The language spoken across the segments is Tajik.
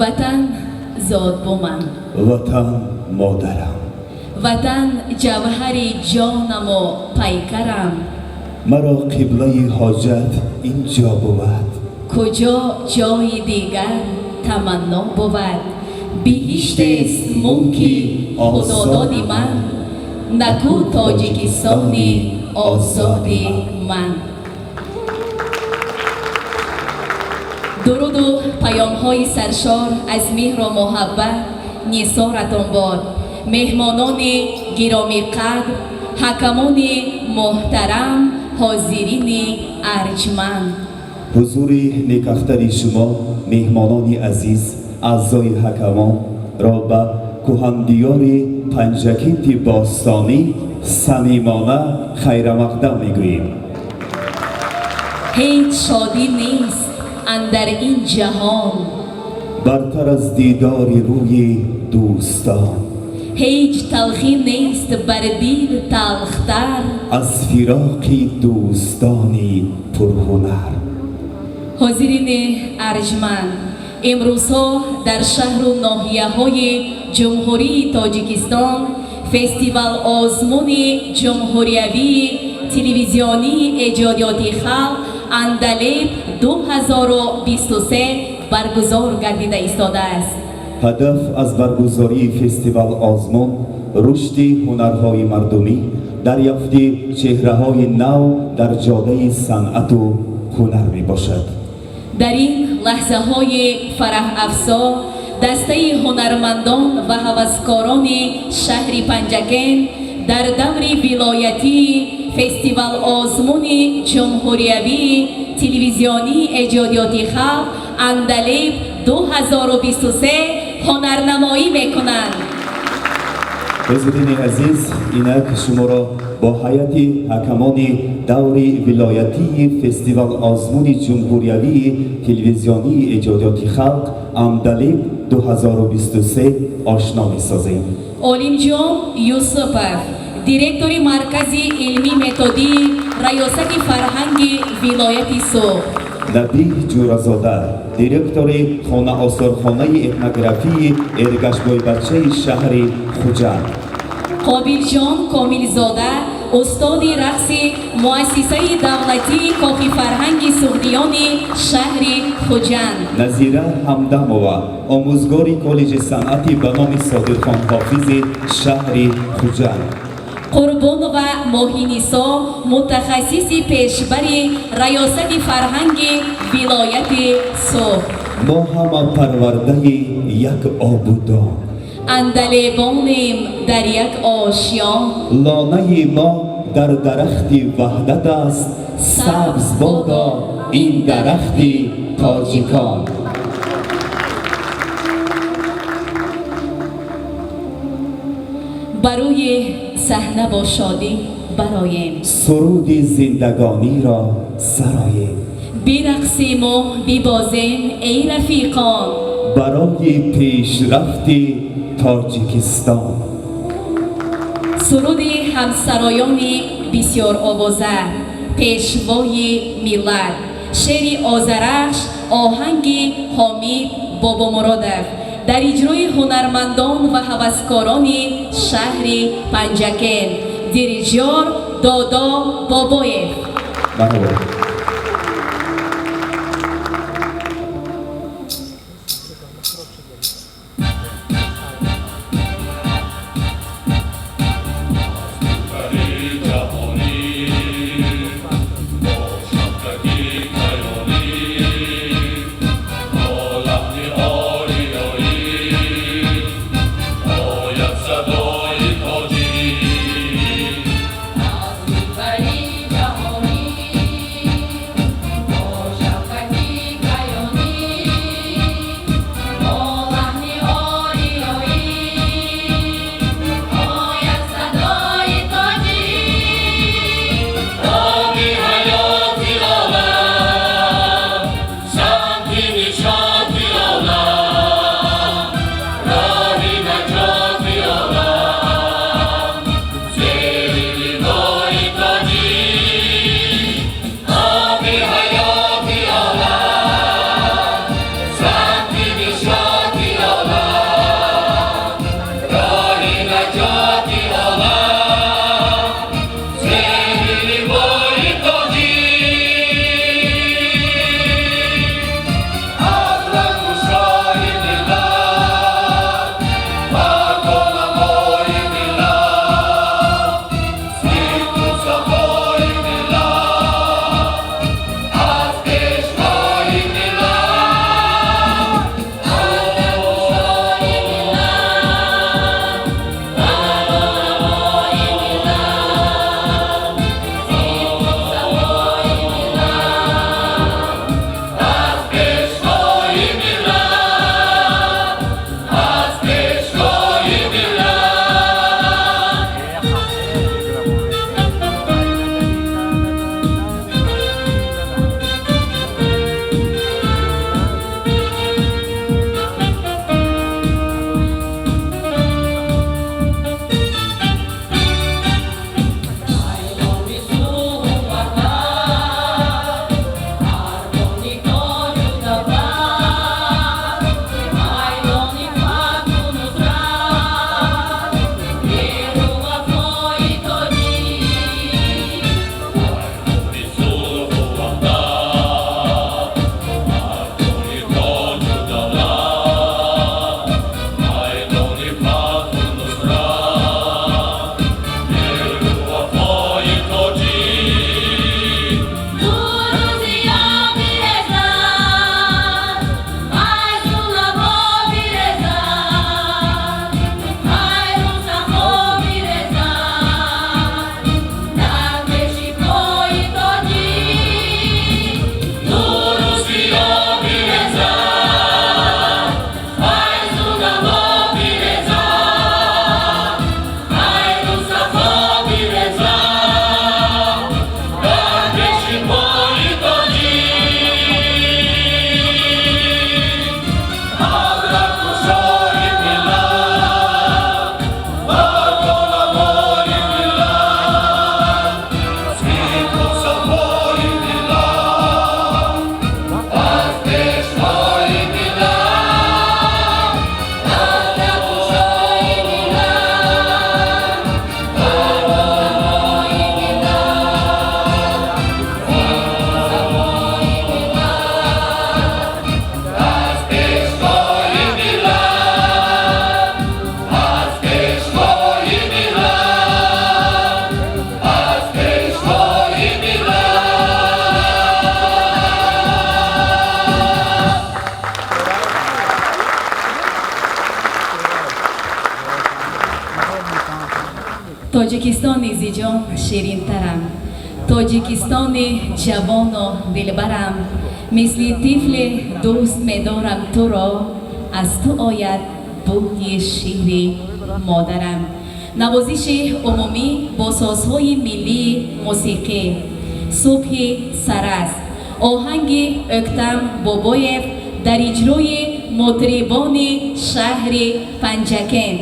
Ватан зодбумам, Ватан модарам, Ватан ҷавҳари ҷонаму пайкарам. Маро қиблаи ҳоҷат инҷо бувад, куҷо ҷои дигар таманно бувад. Биҳиштест мулки худододи ман, наку Тоҷикистони озоди ман. Дуруду паёмҳои саршор аз меҳру муҳаббат нисоратон бод, меҳмонони гиромиқадр, ҳакамони муҳтарам, ҳозирини арҷманд. Ҳузури некахтари шумо, меҳмонони азиз, аъзои ҳакамонро ба кӯҳандиёри Панҷакенти бостонӣ самимона хайрамақдам мегӯем. Ҳеҷ шодӣ нест андар ин ҷаҳон, бартар аз дидори рӯи дӯстон. Ҳеҷ талхӣ нест бар дил талхтар, аз фироқи дӯстони пурҳунар. Ҳозирини арҷманд, имрӯзҳо дар шаҳру ноҳияҳои Ҷумҳурии Тоҷикистон фестивал-озмуни ҷумҳуриявии телевизионии эҷодиёти халқ «Андалеб 2023» баргузор гардида истодааст. Ҳадаф аз баргузории фестивал-озмун рушди ҳунарҳои мардумӣ, дарёфти чеҳраҳои нав дар ҷодаи санъату ҳунар мебошад. Дар ин лаҳзаҳои фараҳафзо дастаи ҳунармандон ва ҳаваскорони шаҳри Панҷакент дар даври вилоятии фестивал-озмуни ҷумҳуриявии телевизионии эҷодиёти халқ «Андалеб 2023» ҳунарнамоӣ мекунанд. Ҳозирини азиз, инак шуморо бо ҳайати ҳакамони даври вилоятии фестивал-озмуни ҷумҳуриявии телевизионии эҷодиёти халқ «Андалеб 2023» ошно месозем. Олимҷон Юсупов, директори Маркази илмӣ-методии Раёсати фарҳанги вилояти Суғд. Набиҳ Ҷӯразода, директори хона-осорхонаи этнографии Эргашбойбачаи шаҳри Хуҷанд. Қобилҷон Комилзода, устоди рақси Муассисаи давлатии Кохи фарҳанги суғдиёни шаҳри Хуҷанд. Назира Ҳамдамова, омӯзгори коллеҷи санъати ба номи Содирхон Ҳофизи шаҳри Хуҷанд. Қурбонова Моҳинисо, мутахассиси пешбари Раёсати фарҳанги вилояти Суғд. Мо ҳама парвардаи як обудон, андалебонем дар як ошён. Лонаи мо дар дарахти ваҳдат аст, сабз бодо ин дарахти тоҷикон. Ба рӯи саҳна бо шодӣ бароем, суруди зиндагониро сароем, бирақсиму бибозем, эй рафиқон, барои пешрафти Тоҷикистон. Суруди ҳамсароёни бисёровоза «Пешвои миллат», шеъри Озарахш, оҳанги Ҳомид Бобомуродов, дар иҷрои ҳунармандон ва ҳаваскорони шаҳри Панҷакент, дирижёр Додо Бобоев. Марҳабо. Ҷаҳонӣ бо шабакаи каёнӣ, бо лаҳни ориёӣ ояд садои тоҷик. Аз минбари ҷаҳонӣ. Тоҷикистони зиҷон ширинтарам, Тоҷикистони ҷавону дилбарам, мисли тифле дӯст медорам туро, аз ту ояд бӯи шири модарам. Навозиши умумӣ бо созҳои миллии мусиқӣ. Субҳи сараз. Оҳанги Ӯктам Бобоев дар иҷрои мутрибони шаҳри Панҷакент.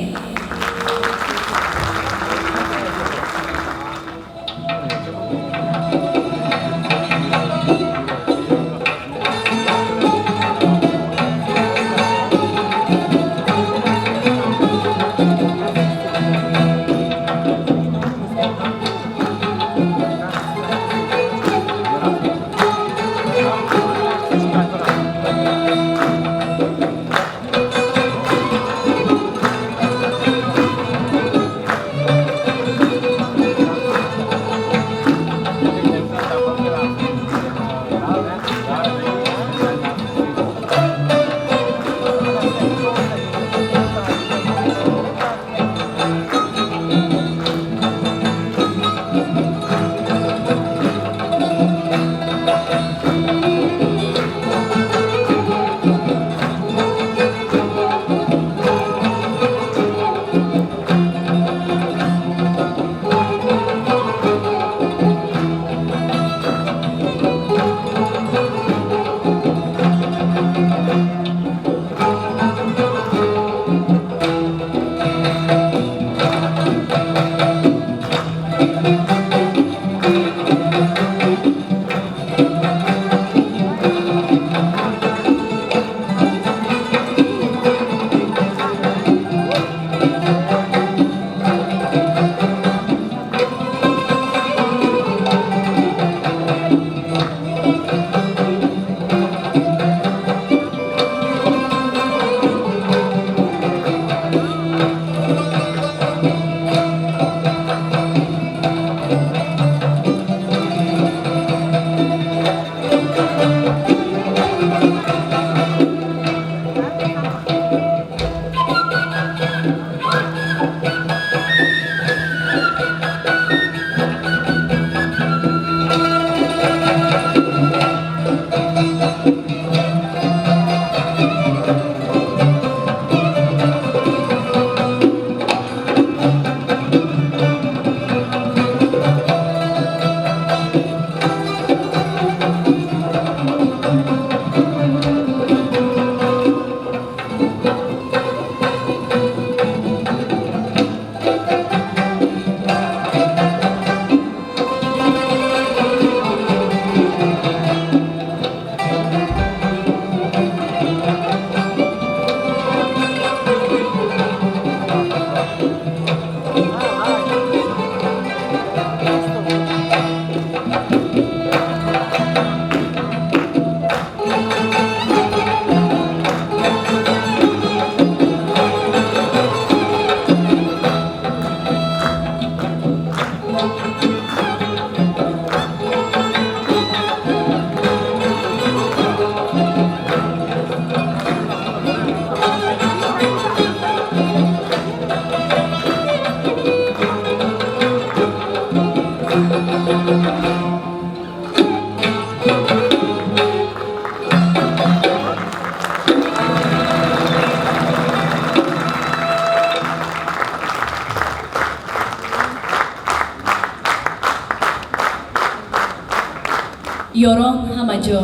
Ёрон ҳама ҷо,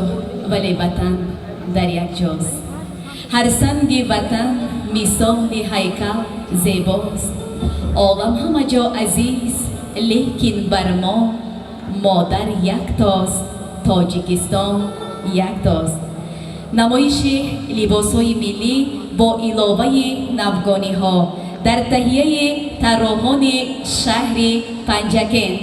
вале ватан дар як ҷост. Ҳар санги ватан мисоли ҳайкал зебост. Олам ҳама ҷо азиз, лекин бар мо модар яктост, Тоҷикистон яктост. Намоиши либосҳои миллӣ бо иловаи навгониҳо дар таҳияи тарроҳони шаҳри Панҷакент.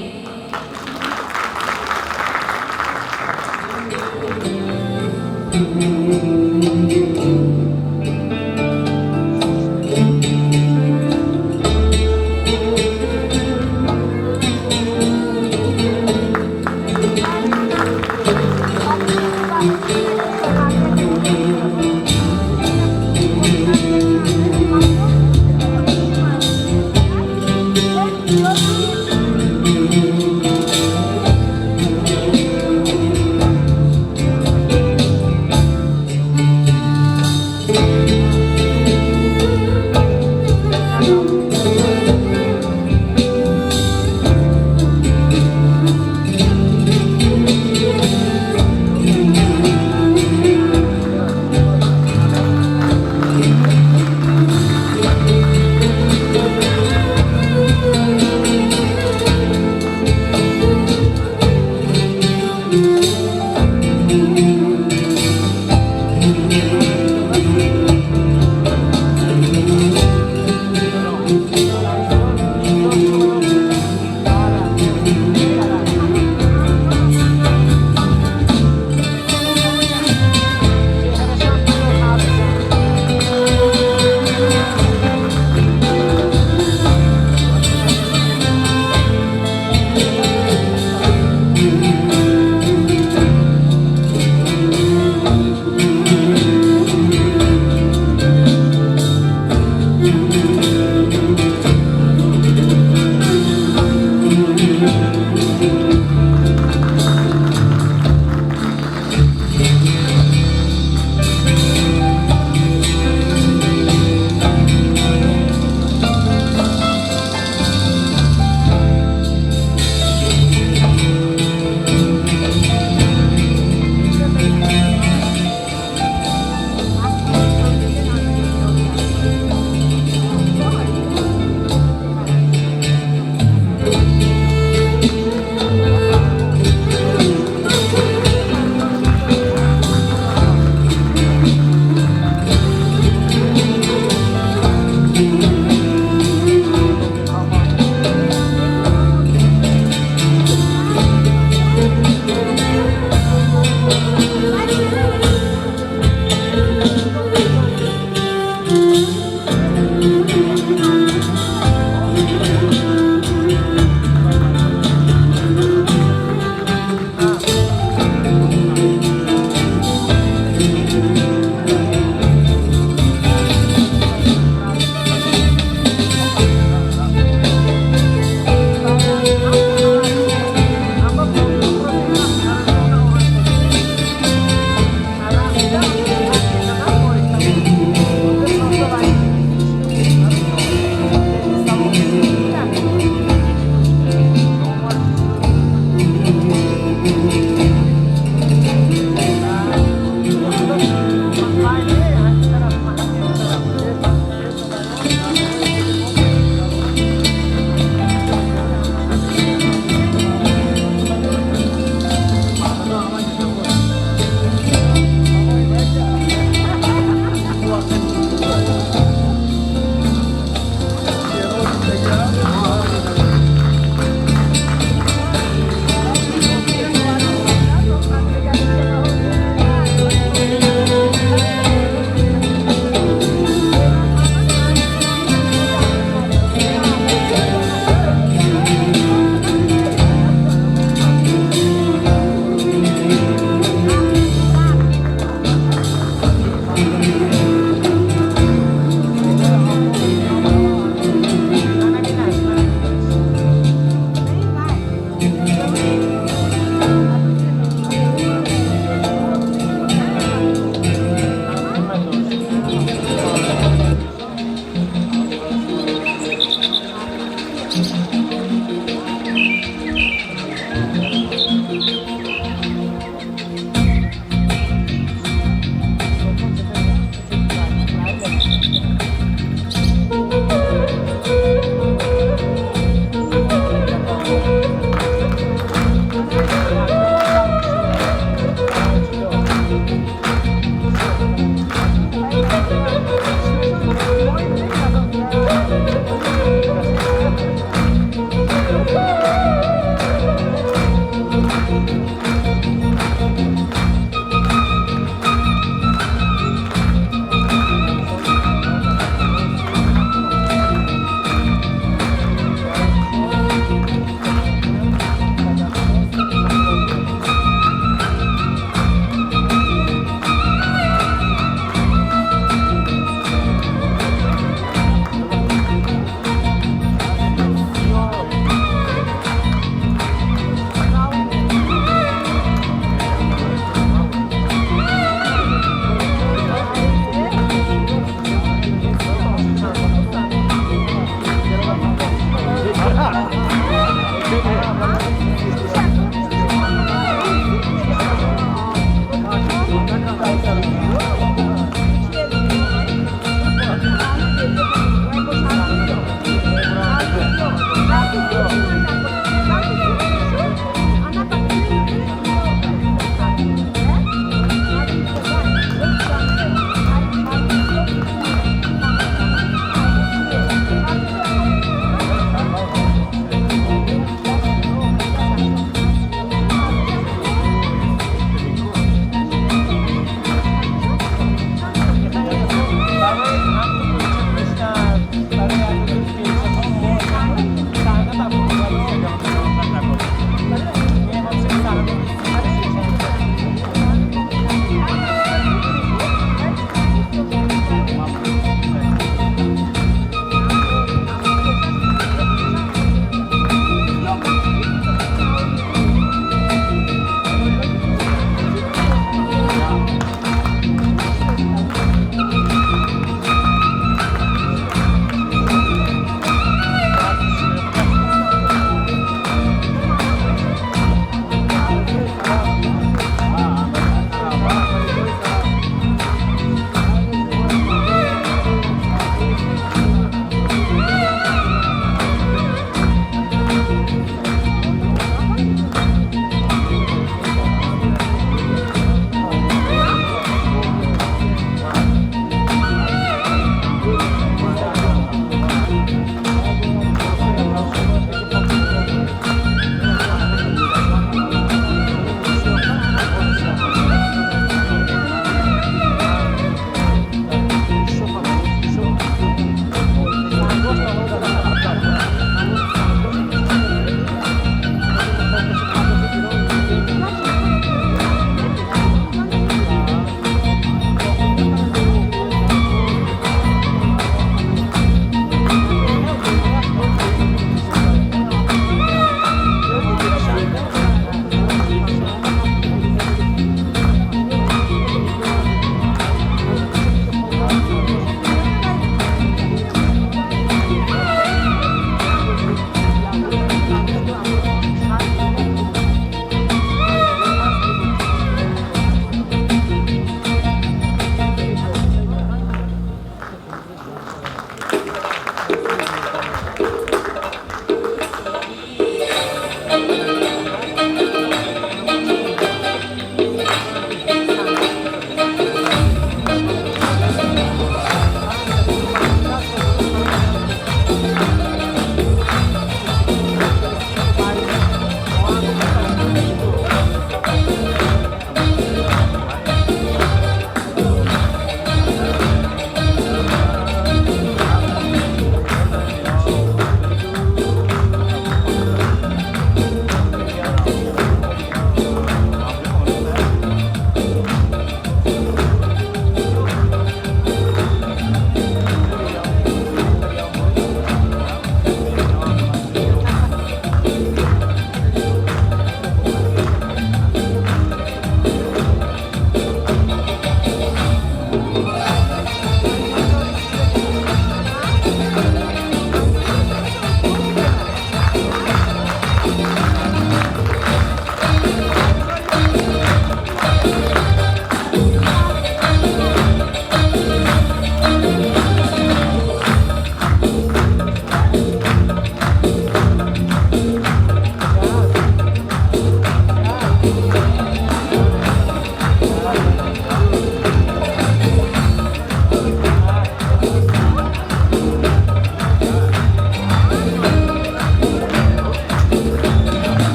Thank you.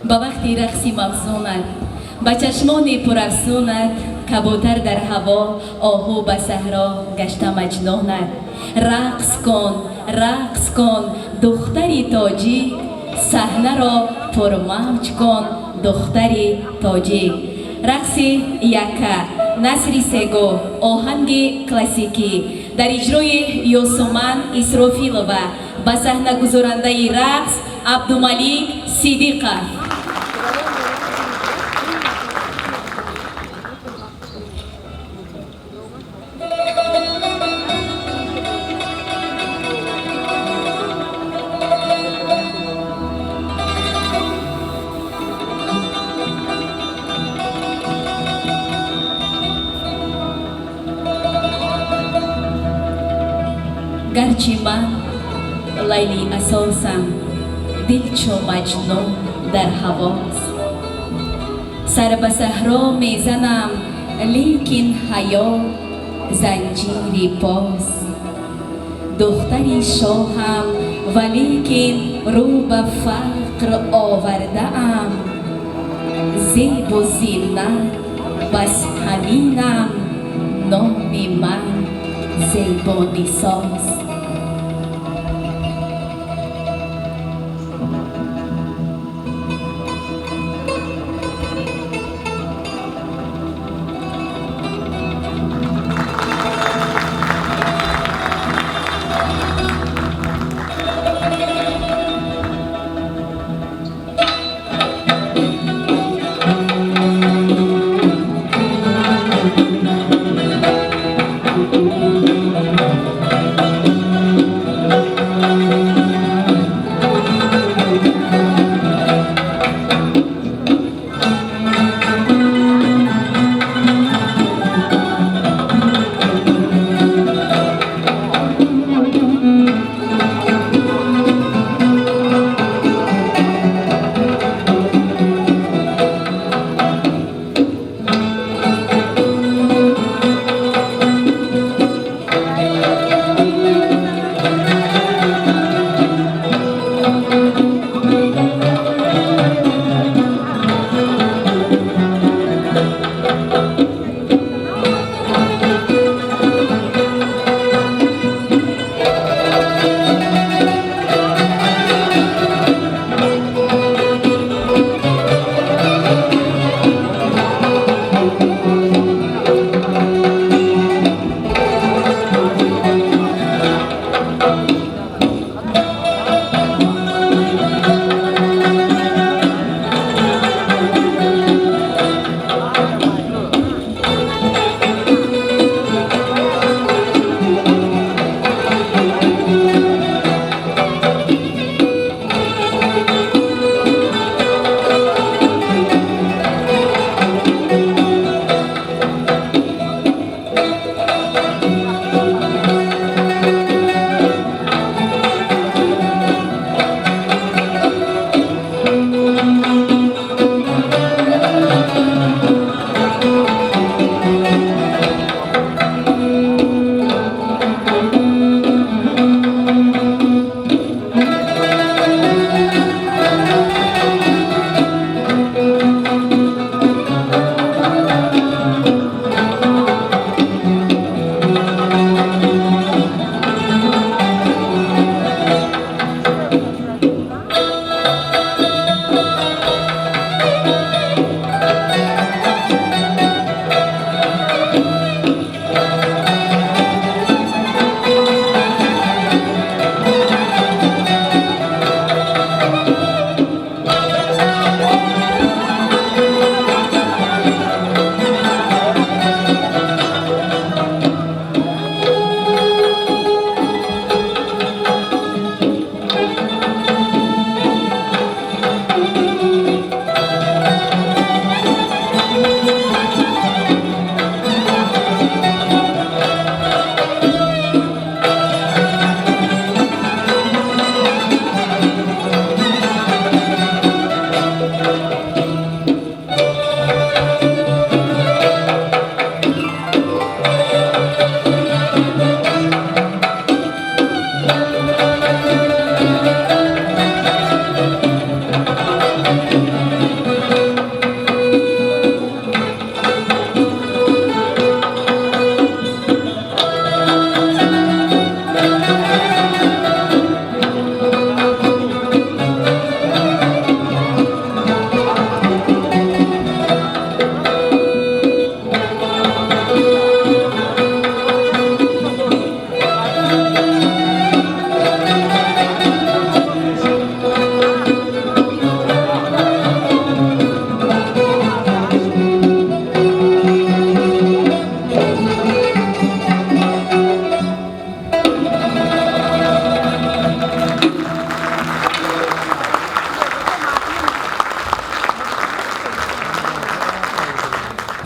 Ба вақти рақси мавзунат, ба чашмони пурафсунат, кабутар дар ҳаво, оҳу ба саҳро гашта маҷнунат. Рақс кун, рақс кун, духтари тоҷик, саҳнаро пурмавҷ кун, духтари тоҷик. Рақси яка, насри сегоҳ, оҳанги классикӣ дар иҷрои Ёсуман Исрофилова, ба саҳнагузорандаи рақс Абдумалик Сидиқов. Гарчи ман Лайли асосам, дил чу Маҷнун дар ҳавост. Сар ба саҳро мезанам, лекин ҳаё занҷири пост. Духтари шоҳам, валекин рӯ ба фақр овардаам. Зебу зинат бас ҳаминам, номи ман Зебонисост.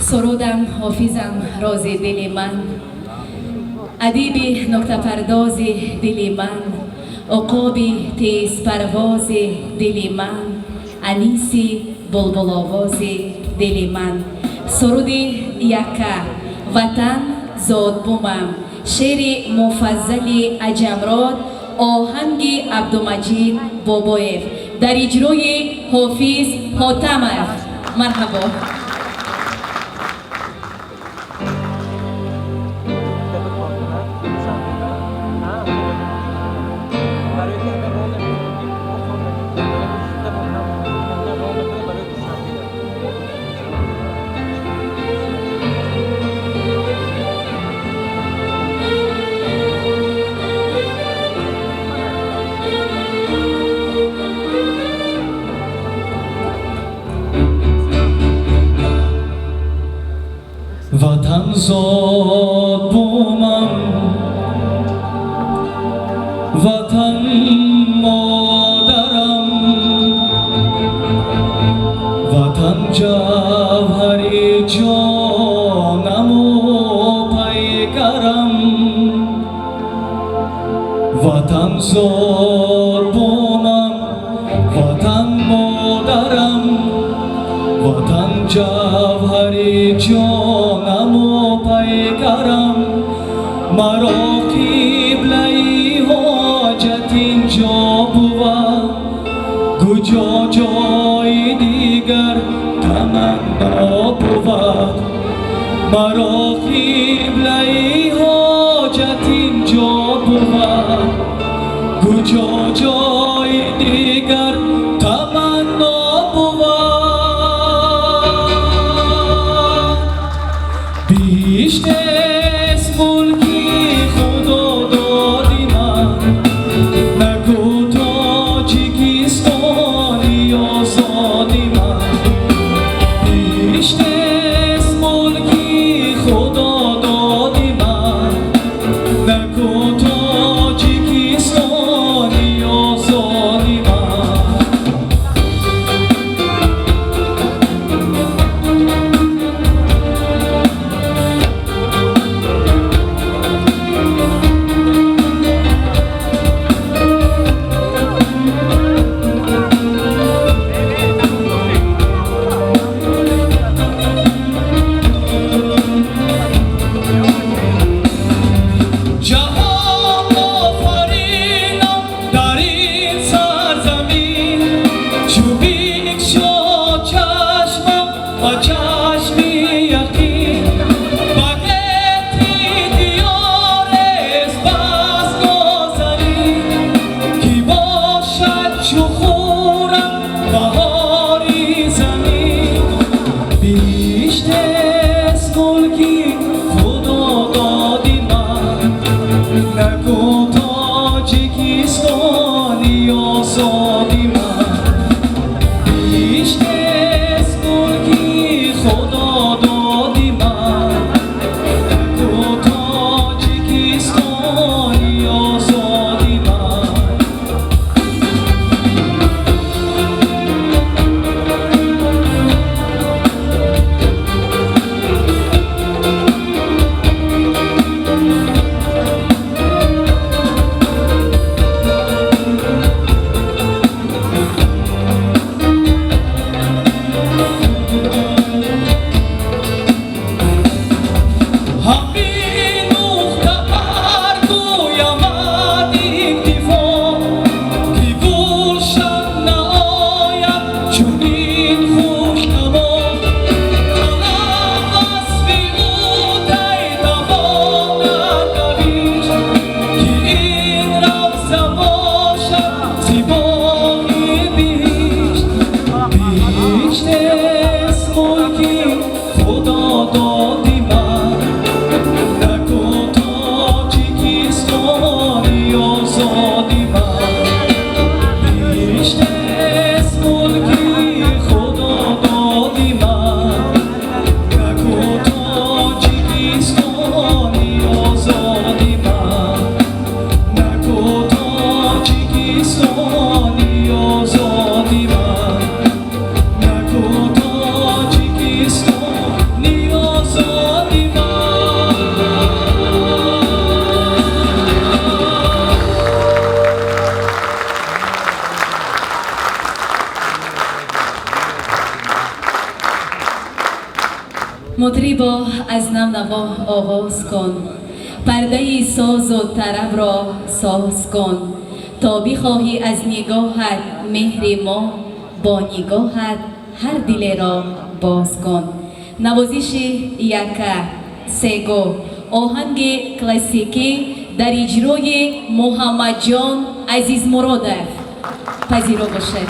Сурудам, ҳофизам, рози дили ман, адиби нуктапардози дили ман, уқоби тезпарвози дили ман, аниси булбуловози дили ман. Суруди якка «Ватан зодбумам», шеъри Муфаззали Аҷамрод, оҳанги Абдумаҷид Бобоев, дар иҷрои Ҳофиз Ҳотамов. Марҳабо. Ватан зод бумам, ватан модарам, ватан ҷавҳари ҷонаму пайкарам. Ватан зод бумам, ватан модарам, ватан ҷавҳари ҷонаму пайкарам. Маро қиблаи ҳоҷат инҷо бувад, куҷо ҷои дигар таманно бувад. Маро қиблаи ҳоҷат инҷо бувад, куҷо ҷои дигар таманно бувад. Биҳишт нест мулки худо доди ман, нагӯ Тоҷикистони озоди ман. Биҳишт нест мулки худо доди ман, нагӯ Тоҷикистони озоди ман. Мутрибо аз нав наво оғоз кун, пардаи созу тарабро соз кун, то бихоҳӣ аз нигоҳат меҳри мо, бо нигоҳат ҳар дилеро боз кун. Навозиши яка сего оҳанги классикӣ дар иҷрои Муҳаммадҷон Азизмуродов пазиро бошед.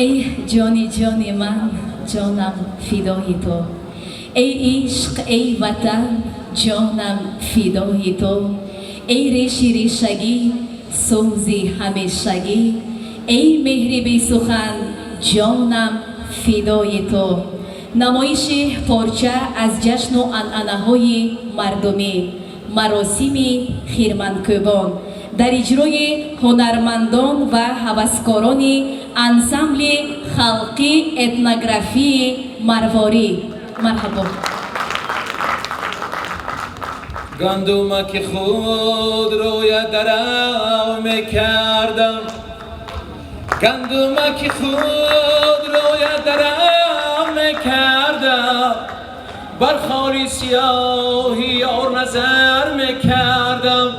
Эй ҷони ҷони ман, ҷонам фидои ту, эй ишқ, эй ватан, ҷонам фидои ту, эй реши решагӣ, сӯзи ҳамешагӣ, эй меҳри бесухан, ҷонам фидои ту. Намоиши порча аз ҷашну анъанаҳои мардумӣ, маросими хирманкӯбон дар иҷрои ҳунармандон ва ҳаваскорони ансамбли халқи этнографии Марворӣ. Марҳабо. Гандумаки худ рӯя дарав мекардам, гандумаки худ рӯя дарав мекардам, бар холи сиёҳи ёр назар мекардам.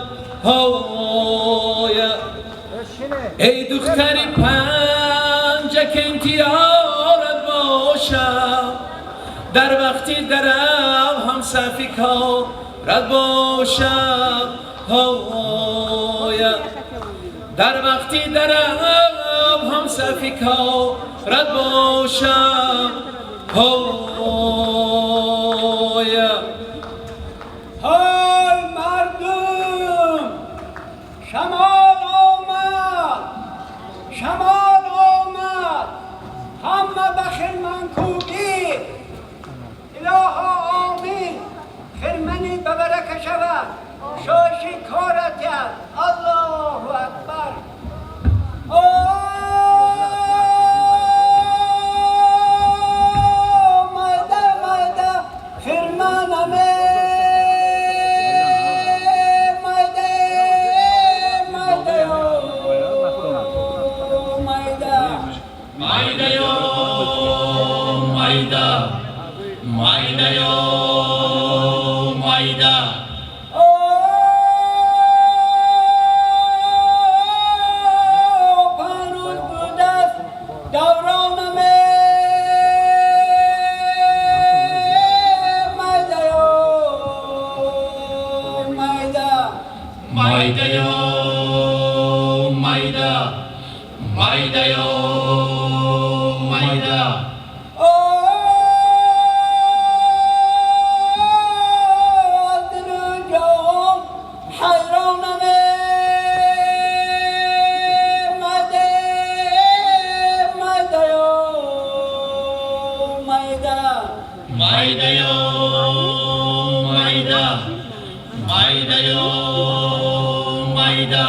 Ҳоя эй духтари панҷа ки имтиёрат бошам, дар вақти дарав ҳамсафи кор رد باشم های در وقتی درم هم سفیکا رد باشم های های مردم شمال آمد شمال آمد همه به خرمن کوبی الها آمین خرمنی به برکه شود شاشی کارت الله اکبر. مایده مایده خرمنمه مایده مایده مایده مایده yo مایده مایده yo مایده پنروز بودست دورانمه مایده مایده مایده yo مایده مایده yo مایده دل جان حیرانمه مایده مایده مایده مایده yo مایده مایده yo مایده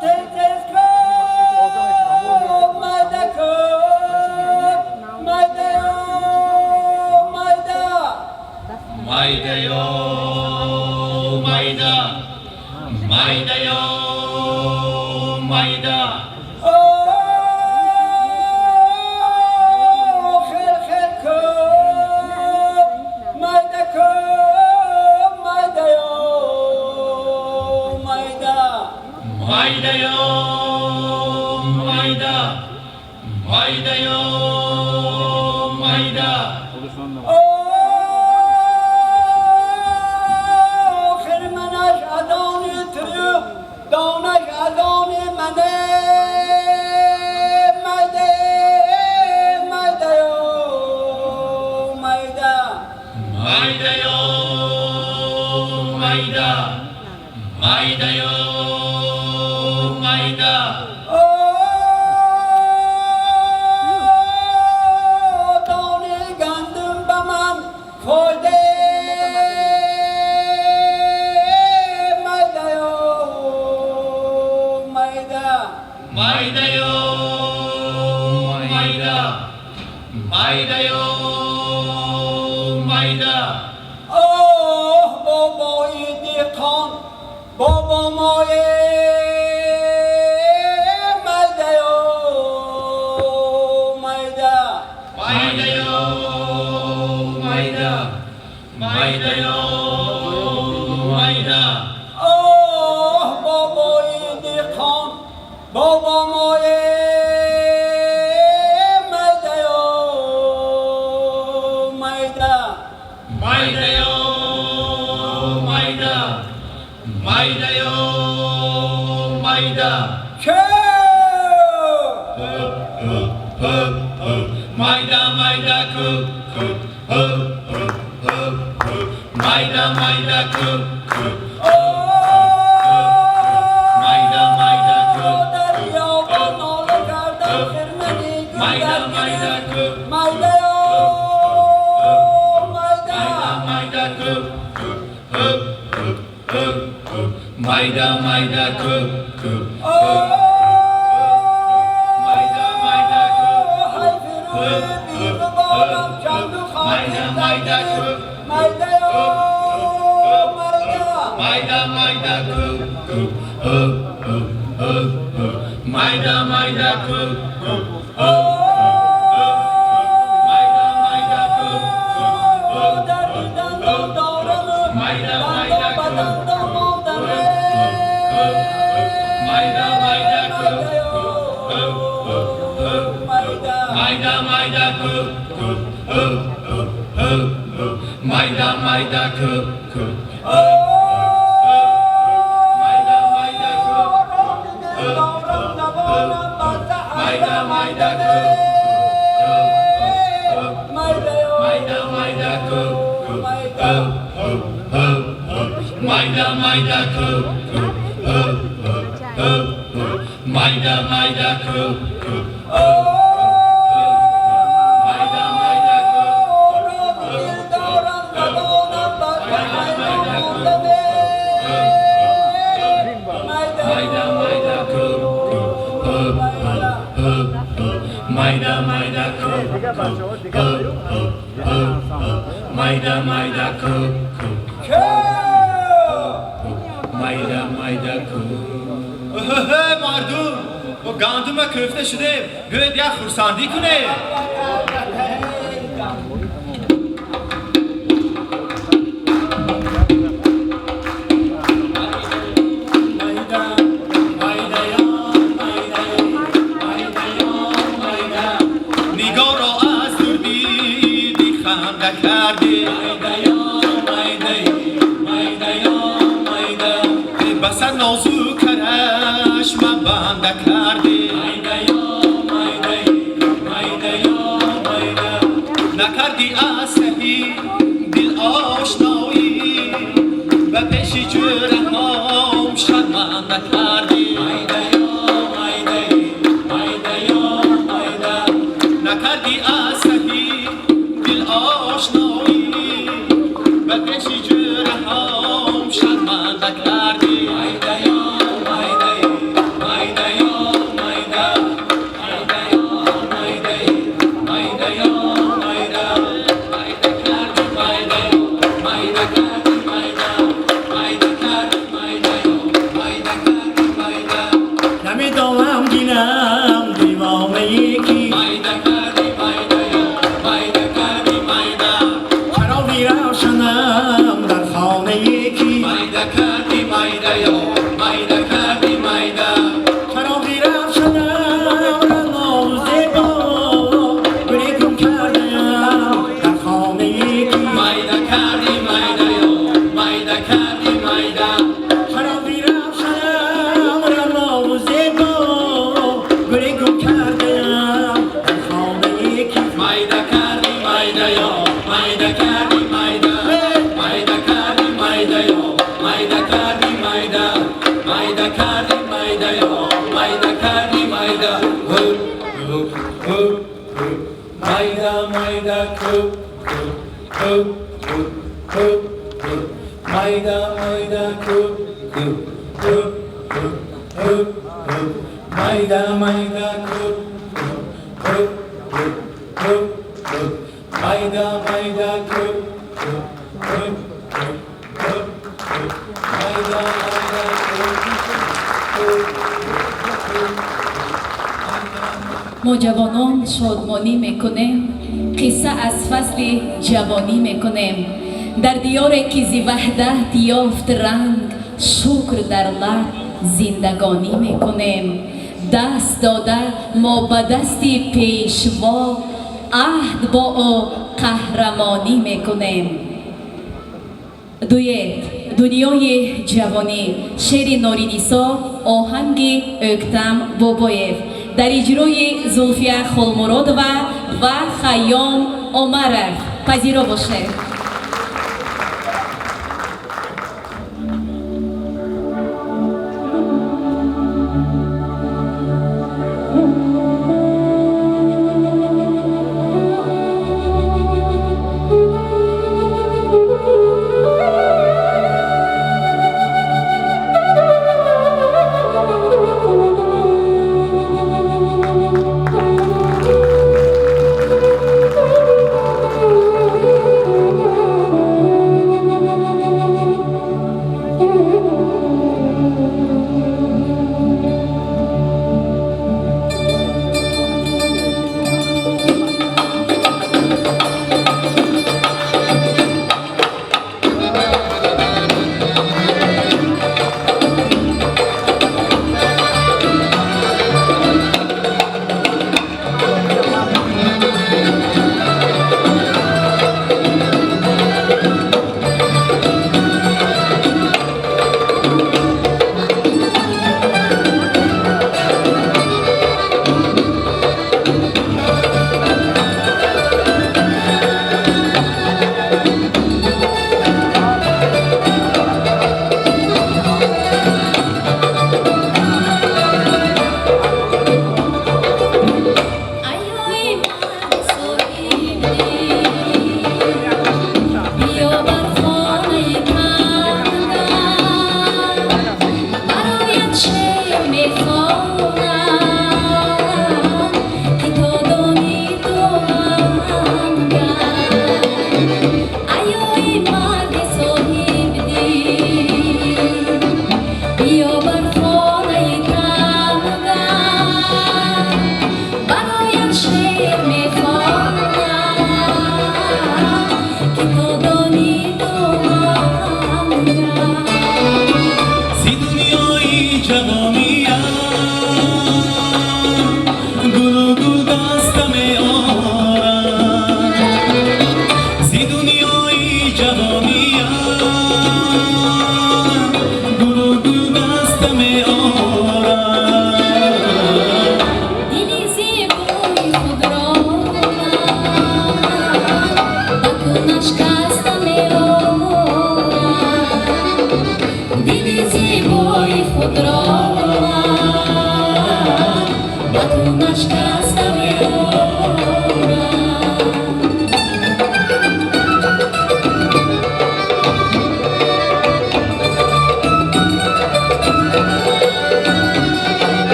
تز تز کن مایده کن مایده مایده مایده yo مایده مایده yo مایده خیر خیر کن مایده کن مایده مایده مایده yo مایده مایده yo مایده خرمنش از آن تو دانش از آن منه مایده مایده مایده مایده yo مایده مایده yo مایده دانه گندم به من فایده مایده مایده مایده yo مایده مایده yo مایده آه بابای دیقان بابا مایه مایده مایده مایده yo مایده مایده yo مایده آه بابای دیقان بابا مایه مایده مایده مایده yo مایده مایده yo مایده چه مایده مایده کو کو مایده مایده کو کو مایده مایده کو دریا با ناله کردم خرمنی مایده گل مایده کو مایده مایده مایده کو مایده مایده کو کو مایده مایده کو حیف روی بی غبارم چند و خاطر مایده کو مایده مایده مایده مایده کو کو مایده مایده کو کو مایده مایده کو در دندان دارم مایده مایده کو دندان ماندمه مایده مایده کو مایده مایده Mayda ko'p ko'p ho'p ho'p ho'p ho'p mayda mayda ko'p ko'p mayda mayda ko'p mayda mayda ko'p ho'p mayda mayda ko'p ko'p ho'p ho'p ho'p ho'p mayda mayda ko'p ko'p ho'p ho'p ho'p ho'p mayda mayda ko'p ko'p mayda mayda ko'p mayda mayda ko'p ko'p ho'p ho'p ho'p ho'p mayda mayda ko'p ko'p ho'p ho'p ho'p ho'p mayda mayda ko'p ko'p mayda mayda ko'p. Мардум, мо гандума кӯфта шудем, биёед як хурсандӣ кунем. Нигоҳро аз дур диди, ханда кардӣ, басар нозу карашма банда кардӣ, накардӣ аз саҳи дил ошноӣ, ба пеши ҷӯраҳом шарманда кардӣ, накардӣ аз саҳи дил ошноӣ, ба пеши ҷӯраҳом шарманда кардӣ. Намедонам дилам девонаи кӣ, чароғи равшанам дар хонаи кӣ, чароғи равшанам рангу зебо, гуле гум кардаам дар хонаи кӣ, чароғи равшанам рангу зебо, гуле гум кардаам дар хонаи кӣ. Mayda kardi mayda yo, mayda kardi mayda, mayda kardi mayda yo, mayda kardi mayda, mayda kardi mayda yo, mayda kardi mayda. Hup hup hup hup, mayda mayda kup kup hup hup hup hup, mayda mayda kup kup hup hup hup hup, mayda mayda kup kup hup hup hup hup, mayda mayda kup kup hup hup hup hup, mayda mayda kup kup. Мо ҷавонон шодмонӣ мекунем, қисса аз фасли ҷавонӣ мекунем. Дар диёре ки зи ваҳдат ёфт ранг, шукр дар лаб зиндагонӣ мекунем. Даст дода мо ба дасти пешво, аҳд бо ӯ қаҳрамонӣ мекунем. Дуэт «Дунёи ҷавонӣ», шеъри Норинисо, оҳанги Ӯктам Бобоев, дар иҷрои Зулфия Холмуродова ва Хайём Омаров. Пазиро бошед. Thank you.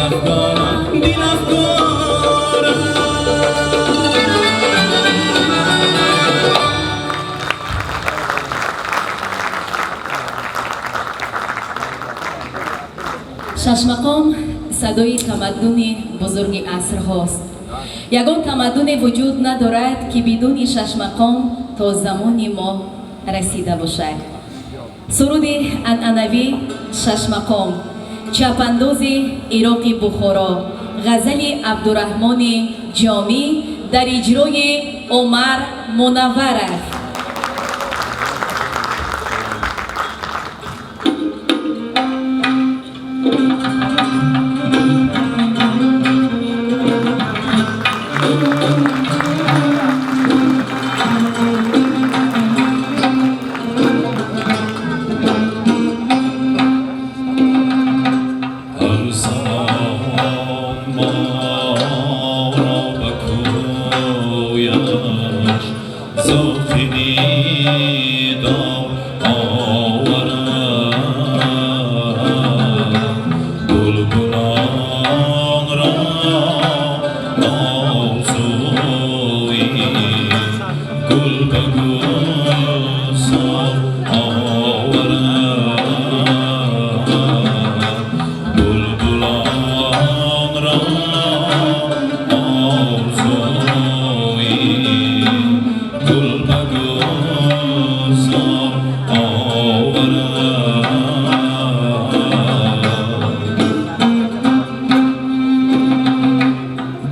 Дилафгорам, дилафгорам. Шашмақом садои тамаддуни бузурги асрҳост. Ягон тамаддуне вуҷуд надорад, ки бидуни шашмақом то замони мо расида бошад. Суруди анъанавӣ Шашмақом, чапандози Ироқи Бухоро, ғазали Абдураҳмони Ҷомӣ дар иҷрои Умар Мунавваров. هر زمان ما را به کویش ذوق دیدار آورد، بلبلان را آرزوی گل به گلزار آورد، بلبلان را آرزوی گل به گلزار آورد.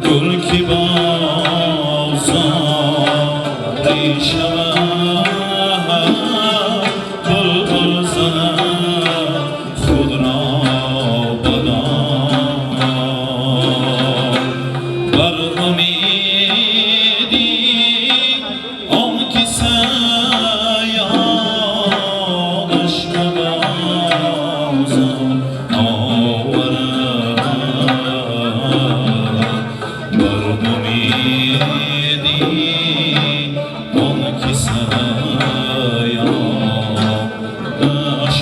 گل که بازاری شود، بلبل زند خود را بدار، بر امیدی آن که صیادش به بازار آورد، بر امیدی آن که صیادش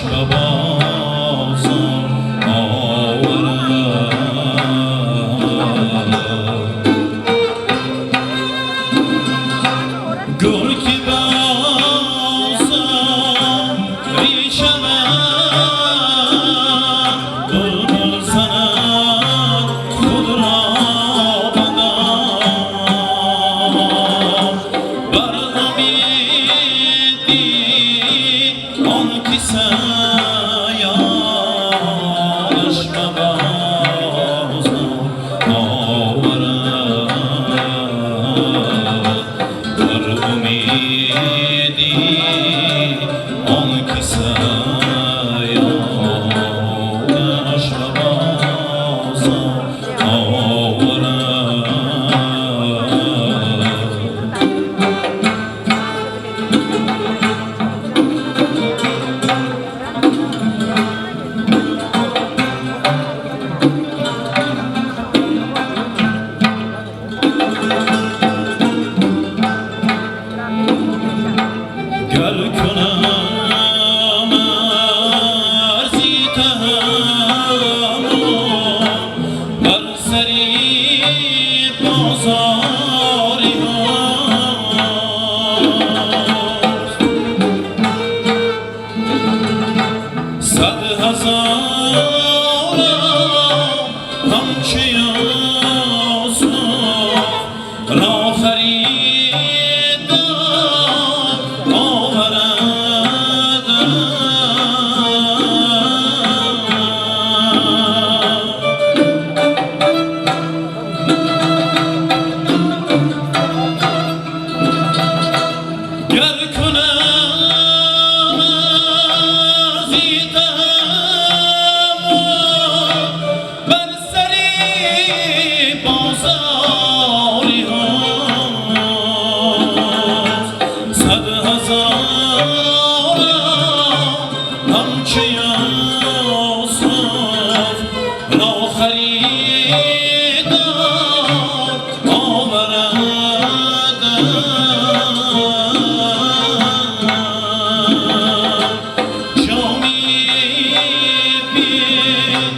به بازار آورد. گل که بازاری شود، بلبل زند خود را بدار، بر امیدی آن که صیادش به بازار آورد، بر امیدی آن که صیادش به بازار آورد. گر کنم عرضی تحمل بر سری بازاری هاست، 100 هزارم همچو یوسف را خریدار آورد. گر کنم عرضی تحمل بر سری بازاری هاست، 100 هزارم همچو یوسف را خریدار آورد. جامی بیچاره.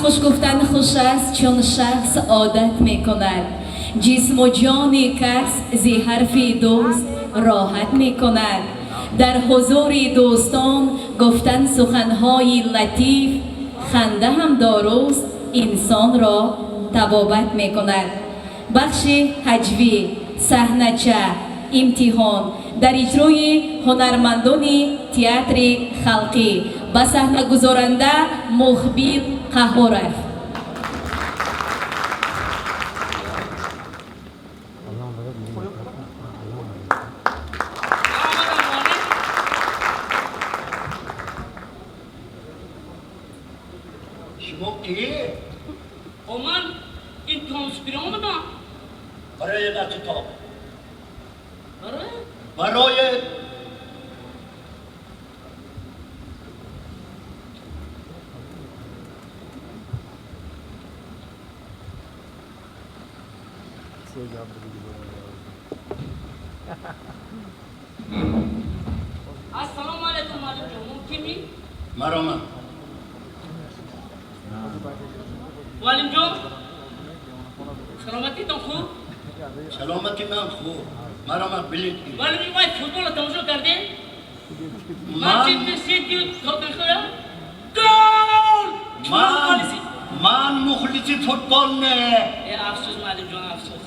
Хуш гуфтан хуш аст, чун шахс одат мекунад. Ҷисму ҷони кас зи ҳарфи дӯст роҳат мекунад. Дар ҳузури дӯстон гуфтан суханҳои латиф, ханда ҳам доруст, инсонро табобат мекунад. Бахши ҳаҷвӣ, саҳнача, имтиҳон дар иҷрои ҳунармандони театри халқӣ ба саҳнагузоранда Мухбир Қаҳоров. Шумо кӣ? О, ман имтиҳон супурӣ омадам. Барои на китоб. Барои? Барои Ассалому алайкум, муаллим ҷон. Мумкин ми? Маромад. Муаллим ҷон, саломатитон хуб? Саломати ман хуб. Маромад, билет гиред. Муаллим ҷон, вай футболро тамошо кардем? Ман Манчестер Сити Тоттенхэм. Гол! Ман ман мухлиси футбол не. Э, афсӯс, муаллим ҷон, афсӯс.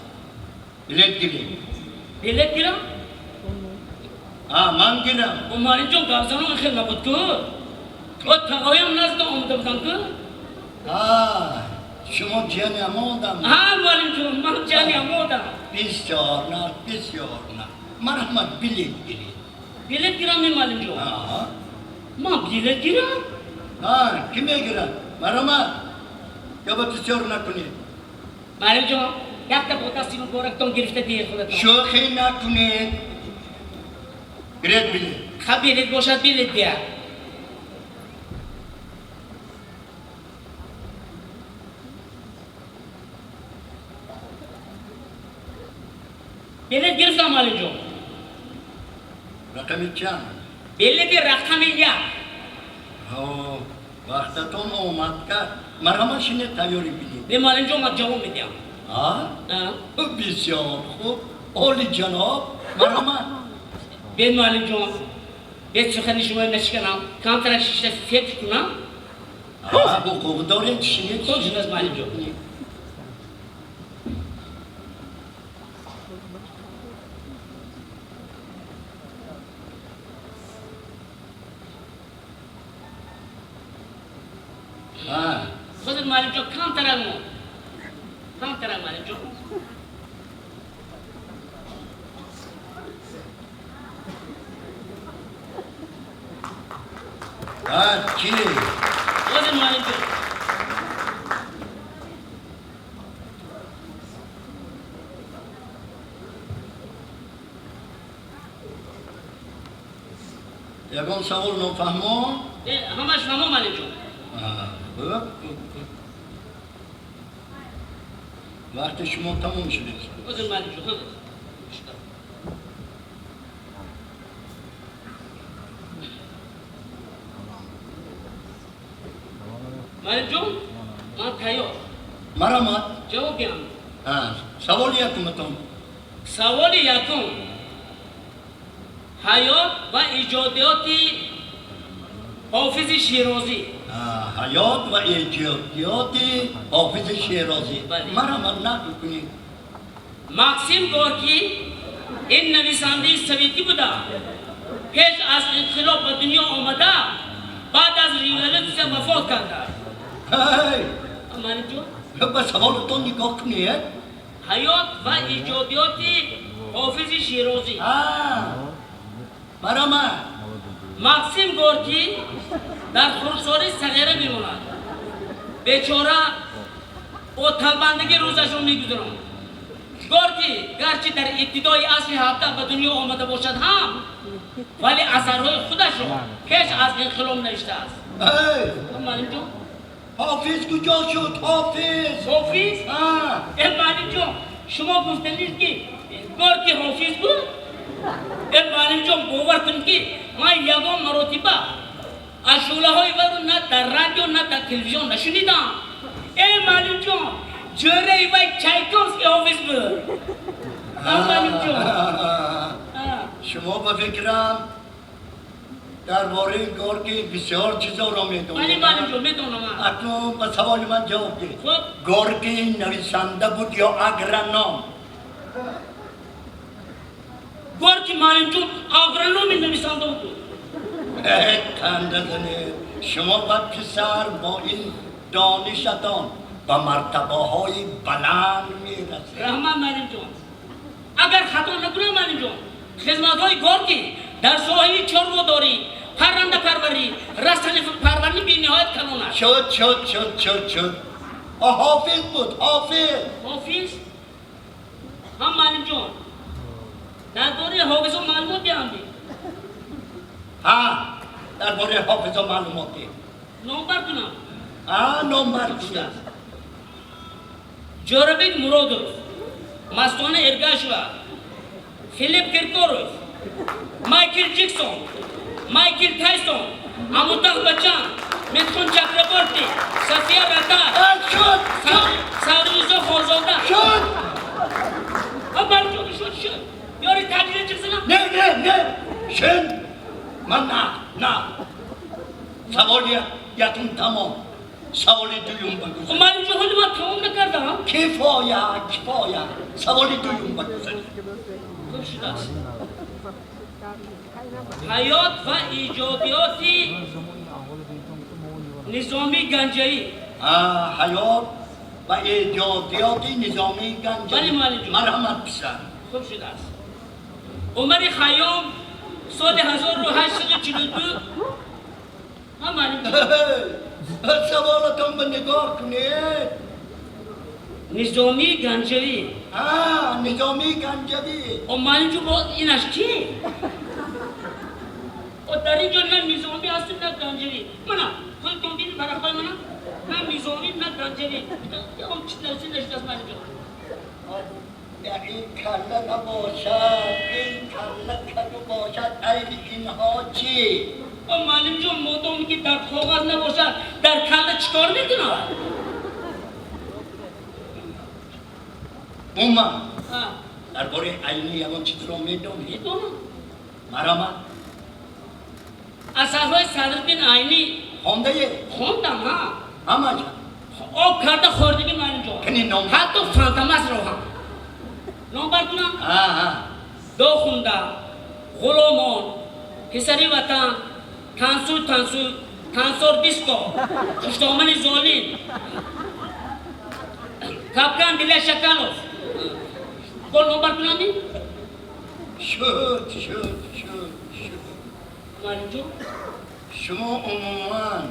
Билет гиред. Билет гирам? Ҳа, ман гирам. О, муаллим ҷон, гапзанон хел набуд ку. О, тағоям назда омада будам ку. Ҳа, шумо ҷияни ҳама одам. Ҳа, муаллим ҷон, ман ҷияни ҳама одам. Бисёр на, бисёр на. Марҳамат, билет гиред. Билет гирам, ми, муаллим ҷон? Ҳа. Ман билет гирам? Ҳа, кӣ мегирад? Марҳамат. Ё ба бисёр накунед. Муаллим ҷон, якта бо дасти муборактон гирифта диҳед худатон. Шӯхӣ накунед. Гиред билет. Ха, билет бошад, билет диҳад. Билет гирифтам, муаллим ҷон. Рақами чанд? Билети рақами як. Ҳо, вақтатон омад кард. Марҳамат, шинед, тайёри билет. Бе, муаллим ҷон, ман ҷавоб медиҳам. Ҳа? Ҳа. Бисёр хуб. Оли ҷаноб, марҳамат. Бе, муаллим ҷон, бе, сухани шуморо нашиканам, камтара шишта фекр кунам. Ҳа, ҳуқуқ доред, шинед. Хуб шудааст, муаллим ҷон. Ҳа. Ҳозир, муаллим ҷон, камтарак мо. Камтарак, муаллим ҷон. Ҳа, чӣ? Ҳозир, муаллим ҷон. Ягон савол нофаҳмо? Э, ҳамаш фаҳмо, муаллим ҷон. Ҳа, хуб, хуб, хуб. Вақти шумо тамом шудааст. Ҳозир, муаллим ҷон, ҳозир. Муаллим ҷон, ман тайёр. Марҳамат. Ҷавоб диҳам. Ҳа, саволи якуматон. Саволи якум. Ҳаёт ва иҷодиёти Ҳофизи Шерозӣ. Ҳа, ҳаёт ва иҷодиёти Ҳофизи Шерозӣ. Бале. Марҳамат, нақл кунед. Максим Горкий ин нависандаи советӣ буда. Пеш аз инқилоб ба дунё омада, баъд аз революсия вафот кардааст. Ҳей! Муаллим ҷон? Ба саволатон нигоҳ кунед. Ҳаёт ва иҷодиёти Ҳофизи Шерозӣ. Ҳа, марҳамат. Максим Горкий дар хурдсолӣ сағира мемонад. Бечора бо талбандагӣ рӯзашро мегузаронд. Горкий гарчи дар ибтидои асри ҳабдаҳ ба дунё омада бошад ҳам, вале асарҳои худашро пеш аз инқилоб навиштааст. Эй! Муаллим ҷон? Ҳофиз куҷо шуд? Ҳофиз! Ҳофиз? Ҳа. Э, муаллим ҷон, шумо гуфтанед, ки Горкий ҳофиз буд? Э, муаллим ҷон, бовар кунед, ки ман ягон маротиба ашӯлаҳои вайро на дар радио, на дар телевизион нашунидам. Э, муаллимҷон, ҷӯраи вай Чайковский ҳофиз буд. А, муаллимҷон. Шумо ба фикрам дар бораи Горкий бисёр чизоро Бале, медонед. Муаллимҷон, медонам. Акнун ба саволи ман ҷавоб диҳед. Хуб. Горкий нависанда буд ё агроном? Горкий, муаллимҷон, агрономи нависанда буд. Танда занед. Шумо ба писар бо ин донишатон ба мартабаҳои баланд мерасед. Раҳмат, муаллимҷон. Агар хато накунам, муаллимҷон, хизматҳои Горкий дар соҳаи чорводорӣ, паррандапарварӣ, растанипарварӣ бениҳоят калон аст. Шуд, шуд, шуд, шуд, шуд. Ҳофиз буд, ҳофиз. Ҳофиз ҳам, муаллимҷон, дар бораи ҳофизо маълумот диҳам? Ҳа, дар бораи ҳофизо маълумот диҳ. Номбар кунам? Ҳа, номбар кунад. Ҷӯрабек Муродов, Мастона Эргашева, Филипп Киркоров, Майкл Ҷексон, Майкл Тайсон, Амитаб Баччан, Митхун Чакраборти, София Ротару, Шуд. Садрисо Хорзода. Шуд. Муаллимҷон, шуд, шуд. Ёри таҷриба чизина. Не, не, не, шин ман на, на. Саволи якум тамом, саволи дуюм багузаред. Муаллимҷон, ҳоли ман тамом накардам. Кифоя, кифоя, саволи дуюм багузаред. Хуб шудааст. Ҳаёт ва иҷодиёти Низомии Ганҷавӣ. Ҳаёт ва эҷодиёти Низомии Ганҷавӣ. Бале, муаллимҷон. Марҳамат, писар. Хуб шудааст. Умари Хайём соли 1842, ҳа, муаллимҷон? Саволатон ба нигоҳ кунед. Низомии Ганҷавӣ. Низомии Ганҷавӣ. О, муаллимҷон, боз инаш ки? О, дар ин ҷо на Низомӣ ҳастем, на Ганҷавӣ. Мана худтон бини варақҳои мана, на Низомӣ, на Ганҷавӣ. Он чиз нависта нашудааст, муаллимҷон. Дар ин калла набошад, ин калла каду бошад, айби инҳо чӣ? О, муаллимҷон, модоме ки дар коғаз набошад, дар калла чӣ кор мекунад? Умуман дар бораи Айнӣ ягон чизро медонед? Медонам. Марҳамат. Асарҳои Садриддин Айнӣ. Хондае? Хондам, ҳа. Ҳамаша? Об карда хӯрдагӣ, муаллимҷон. Кани ном. Ҳатто Фантомасро ҳам. Номбар кунам? Ҳа. Дохунда, Ғуломон, Писари ватан, Тансуй, тансуй, Тансор диско, Хуштомани золим, Капкан для шакалов. Бо номбар кунами? Шуд, шуд, шуд, шуд. Муаллимҷон. Шумо умуман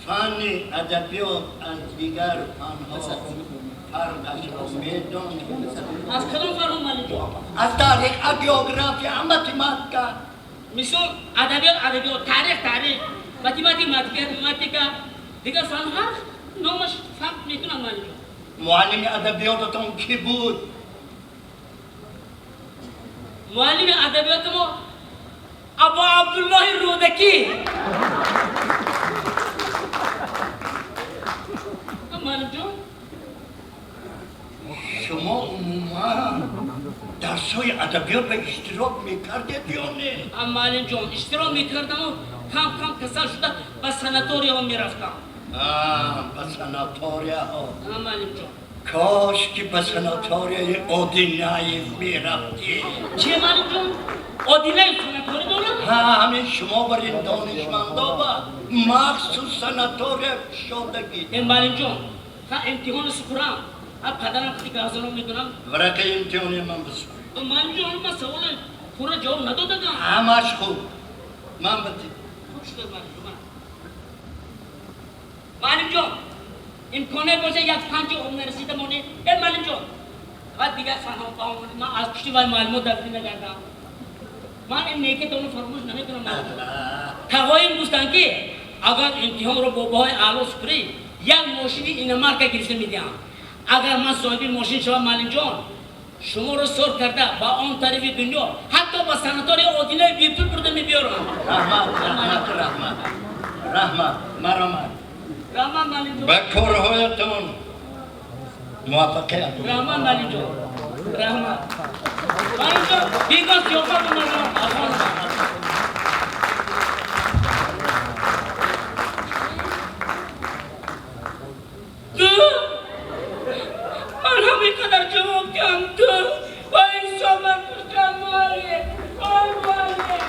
фанни адабиёт аз дигар фанҳо фарқашро медонед? Аз кадом фарқ, муаллимҷон? Аз таърих, аз география, математика. Мисол, адабиёт адабиёт, таърих таърих, математик математика, дигар фан ҳаст, номаш фарқ мекунад, муаллимҷон. Муаллими адабиётатон кӣ буд? Муаллими адабиёти мо Абу Абдуллоҳи Рӯдакӣ, муаллимҷон. Шумо умуман дарсҳои адабиёт ба иштирок мекардед ё не? Муаллимҷон, иштирок мекардаму кам кам касал шуда ба санаторияҳо мерафтам. Ба санаторияҳо. Муаллимҷон. Кош ки ба санаторияи Одинаев мерафтед. Чи, муаллимҷон, Одинаев санатория дорад? Ҳа, ҳамин шумо бар ин донишмандо ба махсус санатория кушодагӣ. Э, муаллимҷон, ха, имтиҳони супурам, ҳа, падарам қити гавзано мекунам. Варақаи имтиҳони ман бисупуред. Муаллимҷон, ман саволи пурра ҷавоб надодадам. Ҳамаш хуб, ман бити. Хуб шуд, муаллимҷон. Муаллимҷон, имконе боша, як панҷи об нарасида моне. Э, муаллимҷон, ва дигар фанҳо ман аз пушти вай маълумот дарфӣ нагардам. Ман ин некитонро фаромӯш намекунам. Тағоим гуфтанд, ки агар имтиҳонро бо баҳои аъло супурӣ, як мошини иномарка гирифта медиҳам. Агар ман соҳиби мошин шавам, муаллимҷон, Шуморо сор карда ба он тарафи дунё, ҳатто ба санатории Одинаи бепул бурда мебиёрам. Раҳмат, раҳмат, раҳмат, раҳмат, маромад. Раҳмат, Малимҷон. Ба корҳоятон муваффақият. Раҳмат, Малимҷон, раҳмат, Малимҷон. Бегоҳ зиёфат мемонам. Ту ман ҳамин қадар ҷавоб диҳам, ту ва инсон куштан, муаллим. Ой, муаллим.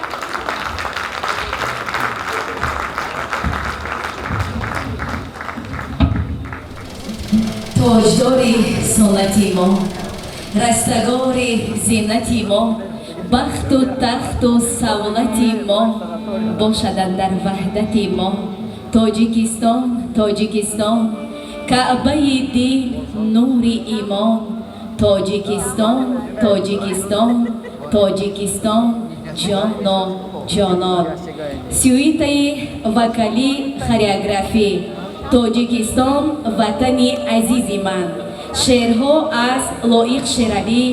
Тоҷдори суннати мо, растагори зинати мо, бахту тахту савлати мо бошад андар ваҳдати мо. Тоҷикистон, Тоҷикистон, Каъбаи дил, нури имон. Тоҷикистон, Тоҷикистон, Тоҷикистон, ҷоно ҷонон. Сюитаи вокалӣ хореографӣ «Тоҷикистон, ватани азизи ман». Шеърҳо аз Лоиқ Шералӣ,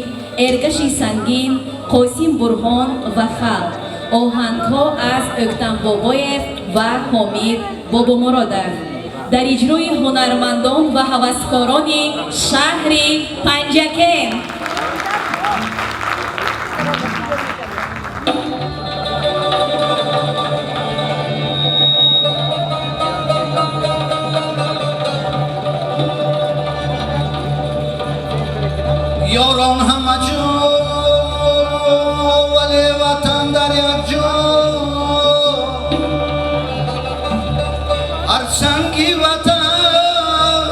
Эргаши Сангин, Қосим Бурҳон ва халқ. Оҳангҳо аз Ӯктам Бобоев ва Ҳомид Бобомуродов. Дар иҷрои ҳунармандон ва ҳаваскорони шаҳри Панҷакент. Ёрон ҳама ҷо, вале ватан дар як ҷо. Ҳар санги ватан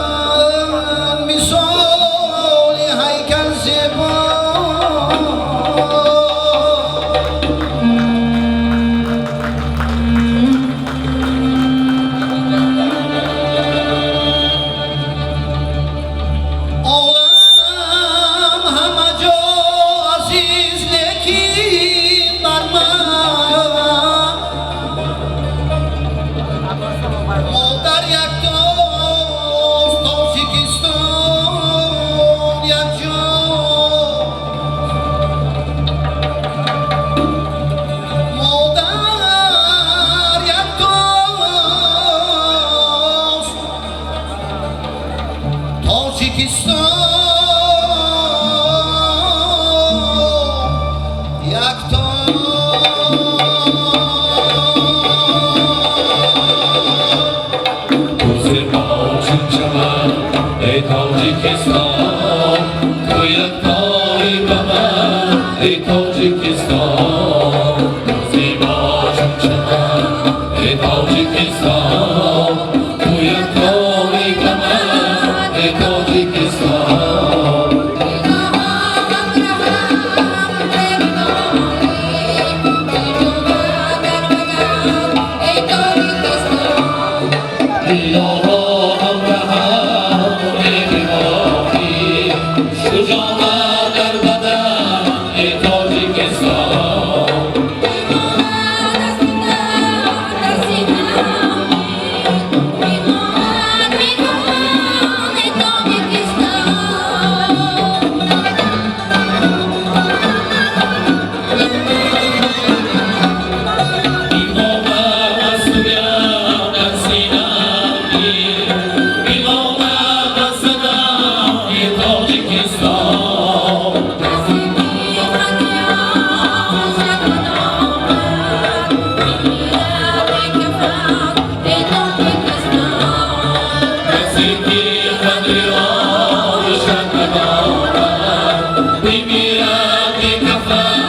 мисоли ҳайкал зебо. Олам ҳама ҷо азиз, лекин бар ман модар яктост, Тоҷикистон якҷо. Модар яктост, Тоҷикистон яктост. Ту зебо чун чаман, эй Тоҷикистон, ту яктои ба ман, эй Тоҷикистон. Ту зебо чун чаман, эй Тоҷикистон, ту яктои ба ман, эй Тоҷикистон. Дилоро ҳамраҳам мебимоҳӣ, шуҷоат дар бадан, эй Тоҷикистон. Имомат аз туям дар синами, имомат аз садам, эй Тоҷикистон. Касе ки қадри оишат надонад, бимирад бекафан,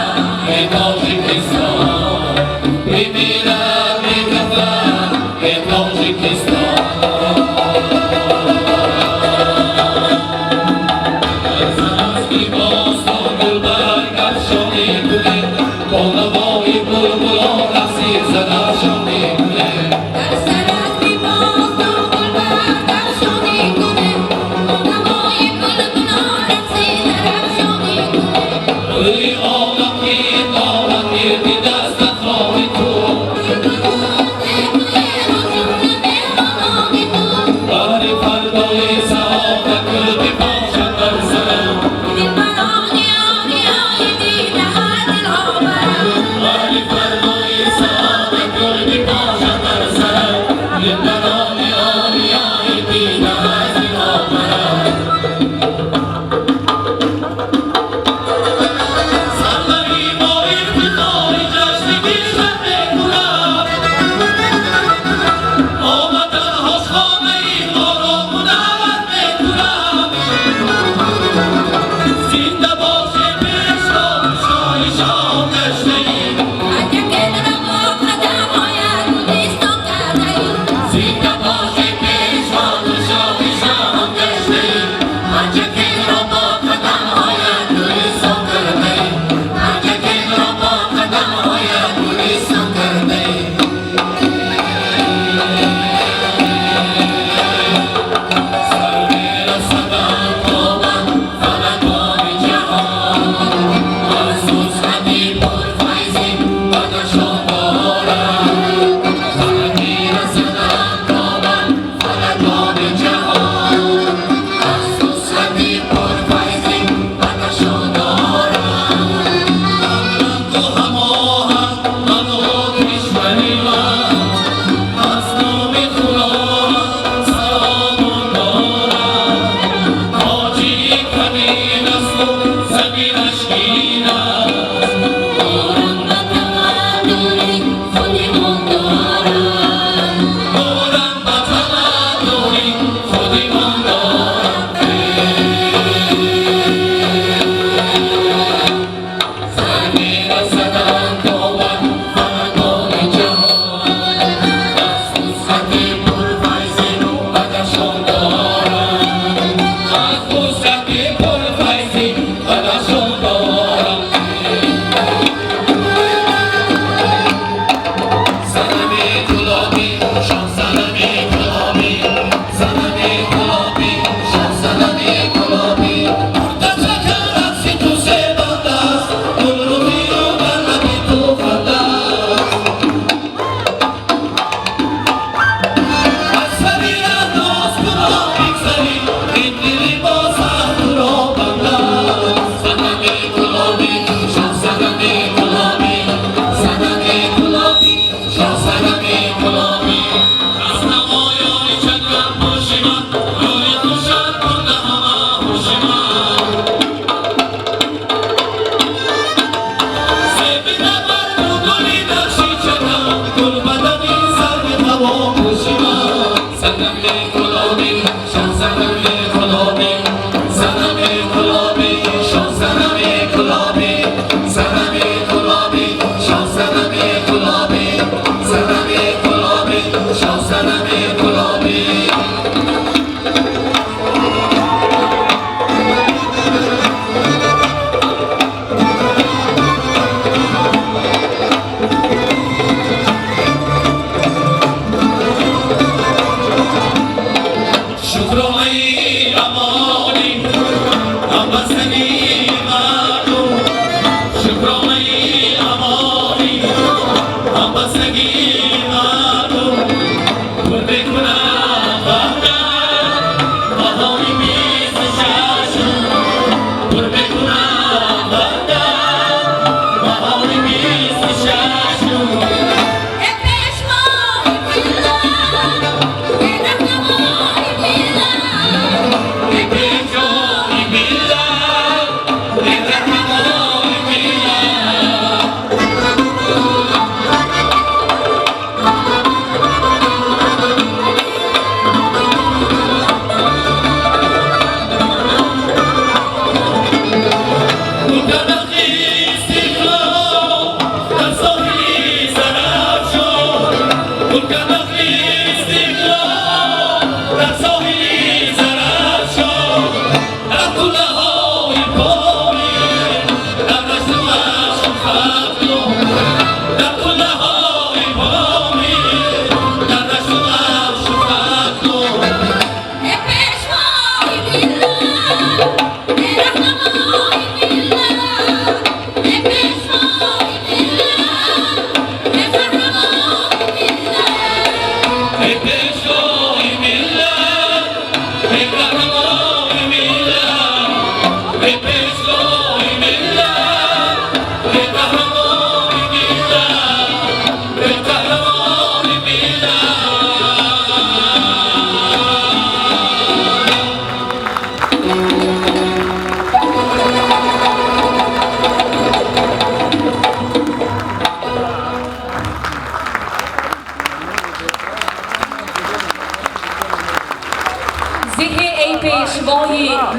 эй Тоҷикистон. Бимирад бекафан, эй Тоҷикистон. Аз бостон гулбарг афшонӣ кунем, бо навои булбулон рақси занафшонӣ кунем. Дар сарасби бостон гулбарг афшонӣ кунем, бо навои булбулон рақси зарафшонӣ кунем. Зинда боши пешво, шоҳи шоҳ гаштаӣ. Зинда боши пешво, шоҳи шоҳ гаштаӣ. Ҳар ро бо қадамҳоят гулистон кардаӣ. Ҳар ро бо қадамҳоят гулистон кардаӣ.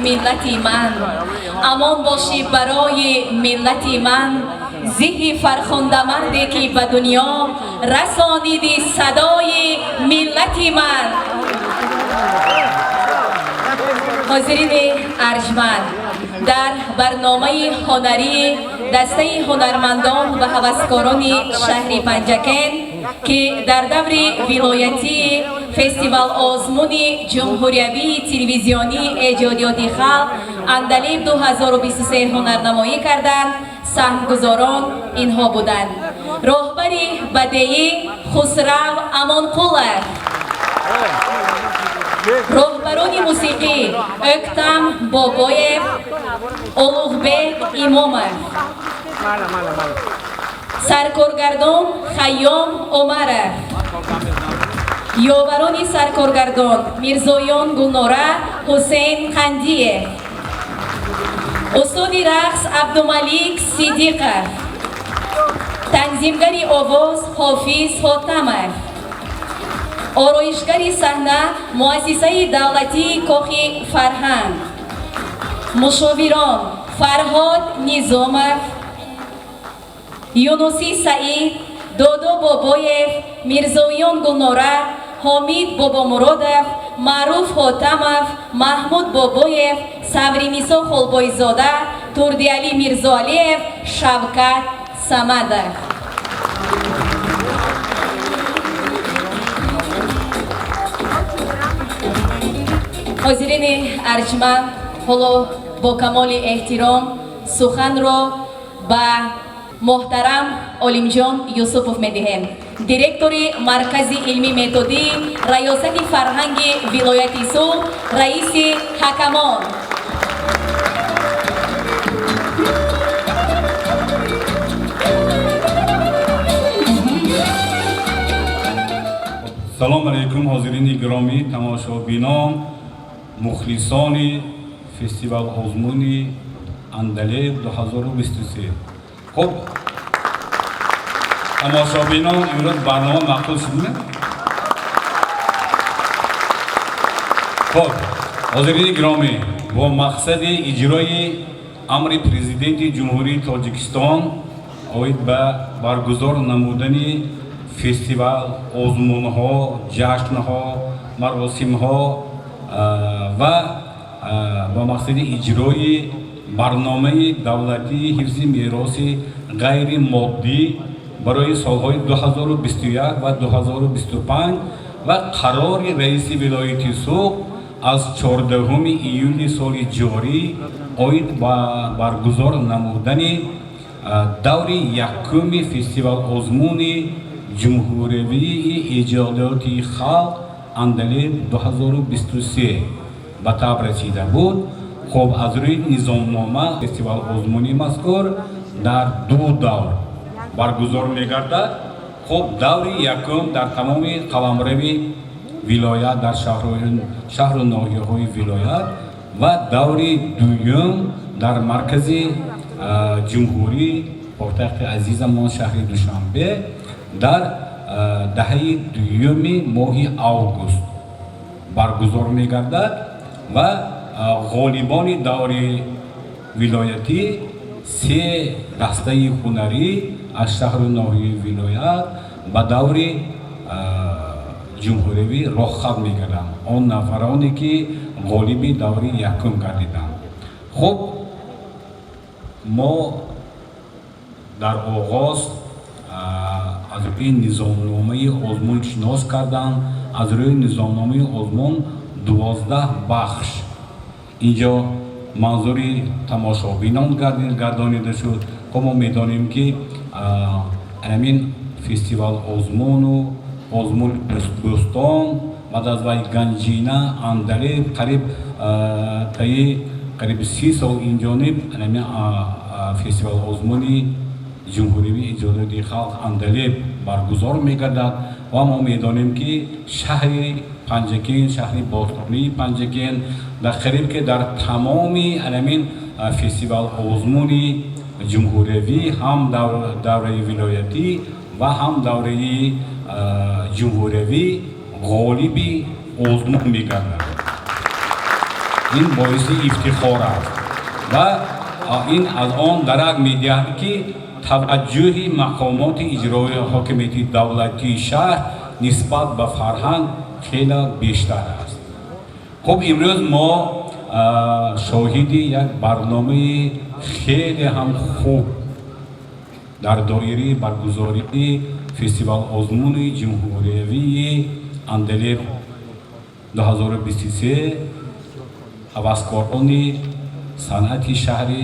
миллати ман, амон бошӣ барои миллати ман, зиҳи фархундамарде ки ба дунё расониди садои миллати ман. Ҳозирини арҷманд, дар барномаи ҳунарии дастаи ҳунармандон ва ҳаваскорони шаҳри Панҷакент, ки дар даври вилоятии фестивал озмуни ҷумҳуриявии телевизионии эҷодиёти халқ Андалиб 2023 ҳунарнамоӣ карданд, саҳмгузорон инҳо буданд: роҳбари бадеӣ Хусрав Амонқулов, роҳбарони мусиқӣ Ӯктам Бобоев, Олуғбек Имомов, саркоргардон Хайём Омаров, ёварони саркоргардон Мирзоён Гулнора, Ҳусейн Қандиев, устоди рақс Абдумалик Сидиқов, танзимгари овоз Ҳофиз Ҳотамов, ороишгари саҳна муассисаи давлатии Кохи фарҳанг, мушовирон Фарҳод Низомов, Юнусӣ Саид, Додо Бобоев, Мирзоён Гулнора, Ҳомид Бобомуродов, Маъруф Ҳотамов, Маҳмуд Бобоев, Савринисо Холбойзода, Турдиалӣ Мирзоалиев, Шавкат Самадов. Ҳозирини арҷманд, ҳоло бо камоли эҳтиром суханро ба муҳтарам Олимҷон Юсупов медиҳем, директори Маркази илмӣ методӣ Раёсати фарҳанги вилояти Суғд, раиси ҳакамон. Салом алейкум, ҳозирини гиромӣ, тамошобинон, мухлисони фестивал озмуни Андалеб 2023. Хуб, тамошобинон, имрӯз барнома маъқул шудме? Хуб, ҳозирини гиромӣ, бо мақсади иҷрои амри Президенти Ҷумҳурии Тоҷикистон оид ба баргузор намудани фестивал, озмунҳо, ҷашнҳо, маросимҳо ва бо мақсади иҷрои барномаи давлатии ҳифзи мероси ғайримоддӣ барои солҳои 2021 ва 2025 ва қарори раиси вилояти Суғд аз 14 июли соли ҷорӣ оид ба баргузор намудани даври якуми фестивал озмуни ҷумҳуриявии эҷодиёти халқ Андалеб 2023 ба таб расида буд. Хуб, аз рӯи низомнома фестивал озмуни мазкур дар ду давр баргузор мегардад. Хуб, даври якум дар тамоми қаламрави вилоят, дар шаҳру ноҳияҳои вилоят ва даври дуюм дар маркази ҷумҳурӣ, пойтахти азизамон шаҳри Душанбе, дар даҳаи дуюми моҳи август баргузор мегардад ва ғолибони даври вилоятӣ, се дастаи ҳунарӣ аз шаҳру ноҳияи вилоят ба даври ҷумҳуриявӣ роҳхат мегарданд, он нафароне ки ғолиби даври якум гардиданд. Хуб, мо дар оғоз аз рӯи низомномаи озмун шинос кардам. Аз рӯи низомномаи озмун 12 бахш инҷо манзури тамошобинон гардонида шуд. Хуб, мо медонем, ки ҳамин фестивал озмуну озмун Бӯстон, баъд аз вай Ганҷина, Андалеб, қариб таи қариби 30 сол инҷониб ҳамин фестивал озмуни ҷумҳуриявии эҷодиёти халқ Андалеб баргузор мегардад ва мо медонем, ки шаҳри Панҷакент, шаҳри бостонии Панҷакент дар қариб ки дар тамоми ҳамин фестивал озмуни ҷумҳуриявӣ, ҳам давраи вилоятӣ ва ҳам давраи ҷумҳуриявӣ ғолиби озмун мегардад. Ин боиси ифтихор аст ва ин аз он дарак медиҳад, ки таваҷҷӯҳи мақомоти иҷроии ҳокимияти давлатии шаҳр нисбат ба фарҳанг хеле бештар аст. Хуб, имрӯз мо шоҳиди як барномаи хеле ҳам хуб дар доираи баргузории фестивал озмуни ҷумҳуриявии Андалеб 2023 ҳаваскорони санъати шаҳри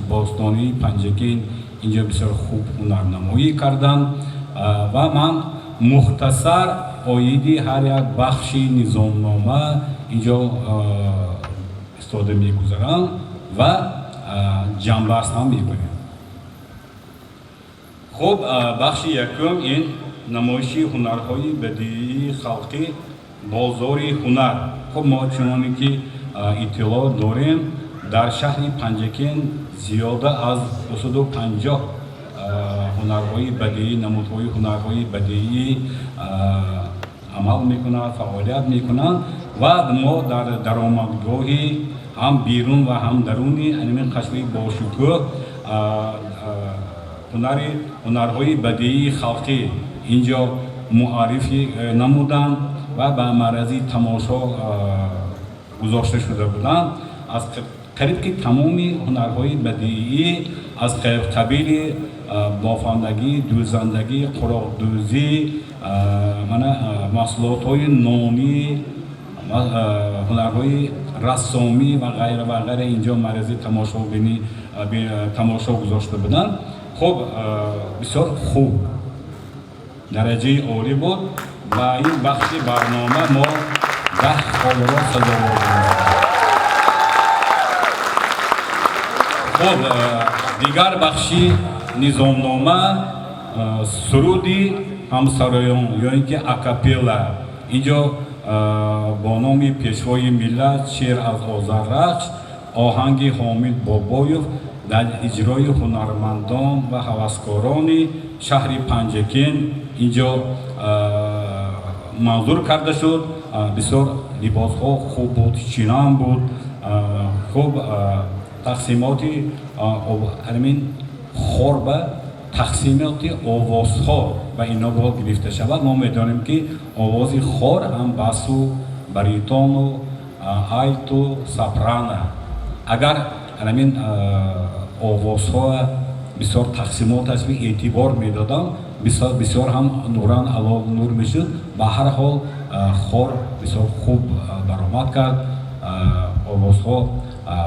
бостонии Панҷакент инҷо бисёр хуб ҳунарнамоӣ карданд. Ва ман мухтасар оиди ҳар як бахши низомнома инҷо истода мегузарам ва ҷамъбаст ҳам мекунем. Хуб, бахши якум ин намоиши ҳунарҳои бадиии халқӣ, бозори ҳунар. Хуб, мо чуноне ки иттилоъ дорем, дар шаҳри Панҷакент зиёда аз 250 ҳунарҳои бадиӣ, намудҳои ҳунарҳои бадиӣ амал мекунанд, фаъолият мекунанд. Ва мо дар даромадгоҳи ҳам берун ва ҳам даруни ҳамин қасри бошукӯҳ ҳунарҳои бадиии халқӣ инҷо муаррифӣ намуданд ва ба маърази тамошо гузошта шуда буданд. Аз қариб ки тамоми ҳунарҳои бадиӣ аз қабили бофандагӣ, дӯзандагӣ, қуроқдӯзӣ, мана маҳсулотҳои нонӣ, ҳунарҳои рассомӣ ва ғайра ва ғайра инҷо маърази тамошо гузошта буданд. Хуб, бисёр хуб, дараҷаи олӣ буд ва ин бахши барнома мо 10 холро сазовор будем. Хуб, дигар бахши низомнома суруди ҳамсароён ё ин ки акапелла. Инҷо бо номи Пешвои миллат, шеър аз Озаррахш, оҳанги Ҳомид Бобоев дар иҷрои ҳунармандон ва ҳаваскорони шаҳри Панҷакент инҷо манзур карда шуд. Бисёр либосҳо хуб буд, чинам буд. Хуб, тақсимоти ҳамин хор ба тақсимоти овозҳо ба ино бояд гирифта шавад. Мо медонем, ки овози хор ҳам басу, баритону, альту, сопрано. Агар ҳамин овозҳо бисёр тақсимоташ эътибор медодам, бисёр ҳам нуран ало нур мешуд. Ба ҳар ҳол, хор бисёр хуб баромад кард, овозҳо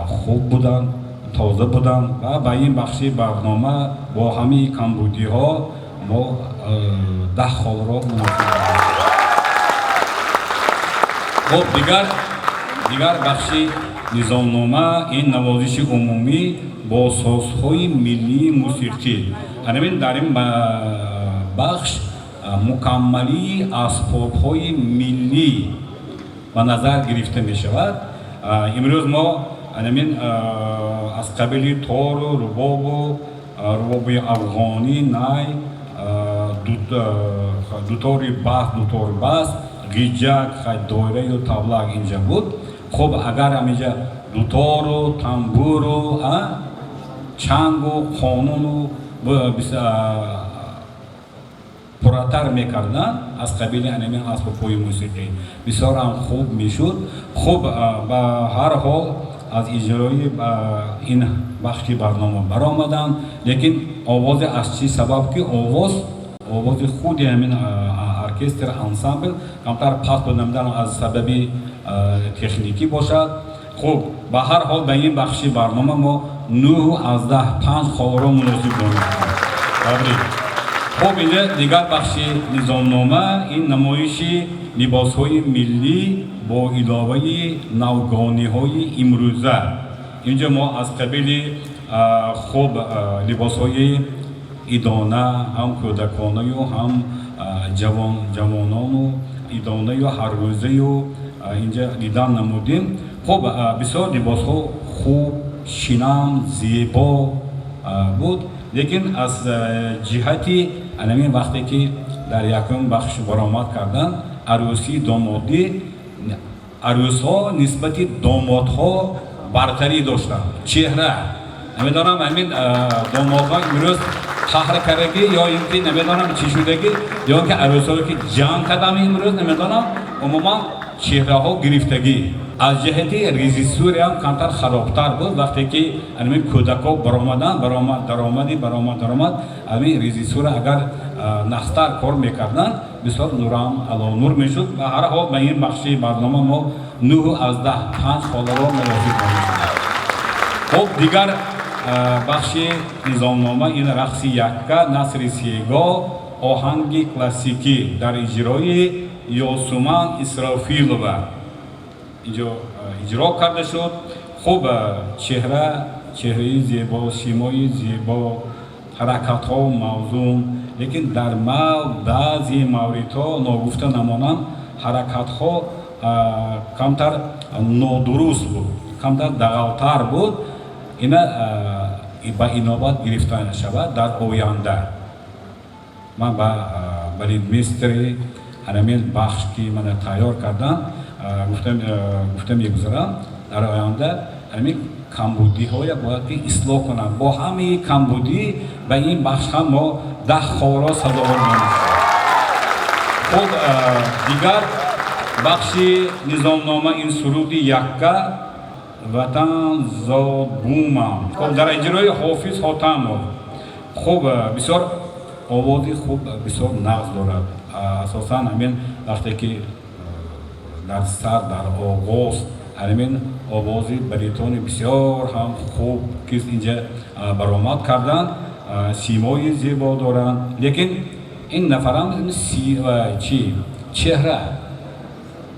хуб буданд, тоза буданд ва ба ин бахши барнома бо ҳамаи камбудиҳо мо 10 холро муносиб. Хуб, дигар бахши низомнома ин навозиши умумӣ бо созҳои миллии мусиқӣ. Ҳамин дар ин бахш мукаммалии асбобҳои миллӣ ба назар гирифта мешавад. Имрӯз мо ҳамин аз қабили тору рубобу, рубоби афғонӣ, най, дутори бас, дутор бас, ғиҷак, доираю таблак инҷа буд. Хуб, агар ҳаминҷа дутору, тамбуру, чангу, қонуну пурратар мекарданд аз қабили ҳамин асбобҳои мусиқӣ, бисёр ҳам хуб мешуд. Хуб, ба ҳар ҳол, аз иҷрои ин бахши барнома баромаданд, лекин овозе аз чӣ сабаб ки овози худи ҳамин оркестр, ансамбл камтар паст буд, намедонам, аз сабаби техникӣ бошад. Хуб, ба ҳар ҳол, ба ин бахши барнома мо 9,5 холро муносиб донистем. Табрик. Хуб, инҷа дигар бахши низомнома ин намоиши либосҳои миллӣ бо иловаи навгониҳои имрӯза. Инҷо мо аз қабили хуб либосҳои идона, ҳам кӯдаконаю, ҳам ҷавонону, идонаю ҳаррӯзаю инҷа дидан намудем. Хуб, бисёр либосҳо хуб, шинам, зебо буд, лекин аз ҷиҳати ҳамин вақте ки дар якум бахш баромад карданд, арӯсии домодӣ. Арӯсҳо нисбати домодҳо бартарӣ доштанд. Чеҳра, намедонам, ҳамин домодҳо имрӯз қаҳр кардагӣ ё ин ки намедонам чӣ шудагӣ, ё ин ки арӯсҳое ки ҷанг кардам имрӯз, намедонам, умуман чеҳраҳо гирифтагӣ. Аз ҷиҳати режиссуриам камтар харобтар буд. Вақте ки ҳамин кӯдакҳо баромаданд, баромад, даромади, баромад, даромад, ҳамин режиссура агар нағзтар кор мекарданд, бисёр нурам ало нур мешуд. Ба ҳар ҳол, ба ин бахши барнома мо 9,5 холаро мувофиқ мешудем. Хуб, дигар бахши низомнома ин рақси якка, насри сегоҳ, оҳанги классикӣ дар иҷрои Ёсуман Исрофилова инҷо иҷро карда шуд. Хуб, чеҳра, чеҳраи зебо, симои зебо, ҳаракатҳо мавзун, лекин дар баъзе мавридҳо, ногуфта намонам, ҳаракатҳо камтар нодуруст буд, камтар дағалтар буд. Ина ба инобат гирифта шавад дар оянда. Ман ба балетмейстери ҳамин бахш, ки мана тайёр кардам, гуфта мегузарам: дар оянда ҳамин камбудиҳоя бояд ки ислоҳ кунанд. Бо ҳамаи камбудӣ ба ин бахш ҳам мо 10 холро сазовор мемонем. Хуб, дигар бахши низомнома ин суруди якка, «Ватан зод бумам», хуб, дар иҷрои Ҳофиз Ҳотамов. Хуб, бисёр овози хуб, бисёр нағз дорад. Асосан ҳамин вақте ки дар сар, дар оғоз ҳамин овози баритони бисёр ҳам хуб ки инҷа баромад карданд, симои зебо доранд, лекин ин нафарам чи чеҳра,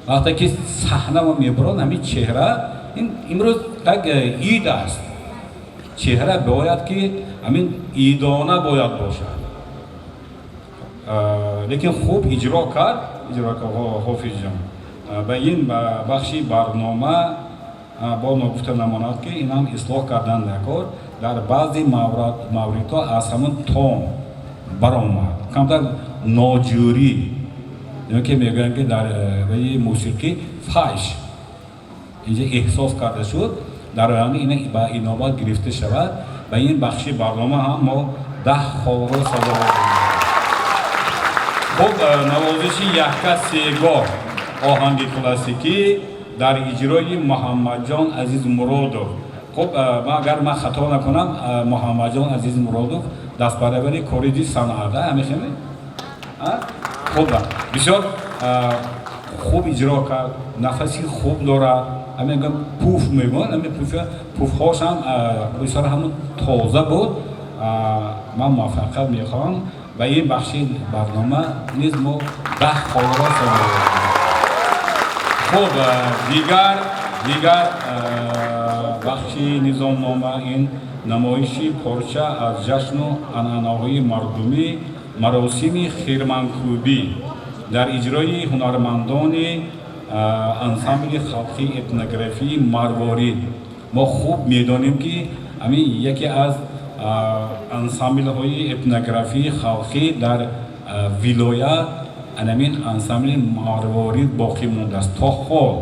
вақте ки саҳнаро мебурад, ҳамин чеҳра, ин имрӯз як ид аст, чеҳра бояд ки ҳамин идона бояд бошад. Лекин хуб иҷро кард, иҷро кард Ҳофизҷон. Ба ин бахши барнома бо ногуфта намонад, ки инам ислоҳ кардан даркор. Дар баъзе мавридҳо аз ҳамон тон баромад, камтар ноҷӯрӣ, ё ки мегӯянд, ки дар ваи мусиқӣ фальш инҷа эҳсос карда шуд. Дар оянда ина ба инобат гирифта шавад. Ба ин бахши барнома ҳам мо 10 холро сазовор. Хуб, навозиши якка сегоҳ, оҳанги классикӣ дар иҷрои Муҳаммадҷон Азизмуродов. Хуб, агар ман хато накунам, Муҳаммадҷон Азизмуродов дастпарвари коллеҷи санъат ҳамихеме. Хуб, бисёр хуб иҷро кард, нафаси хуб дорад. Ҳамин пуф мегӯянд, ҳамин пуфҳошам бисёр ҳамун тоза буд. Ман муваффақият мехоҳам. Ба ин бахши барнома низ мо 10 холро сазовор. Хуб, дигар бахши низомнома ин намоиши порча аз ҷашну анъанаҳои мардумӣ, маросими хирманкӯбӣ дар иҷрои ҳунармандони ансамбли халқии этнографии «Марворид». Мо хуб медонем, ки ҳамин яке аз ансамблҳои этнографии халқӣ дар вилоят анамин ансамбли «Марворид» боқӣ мондааст. То ҳол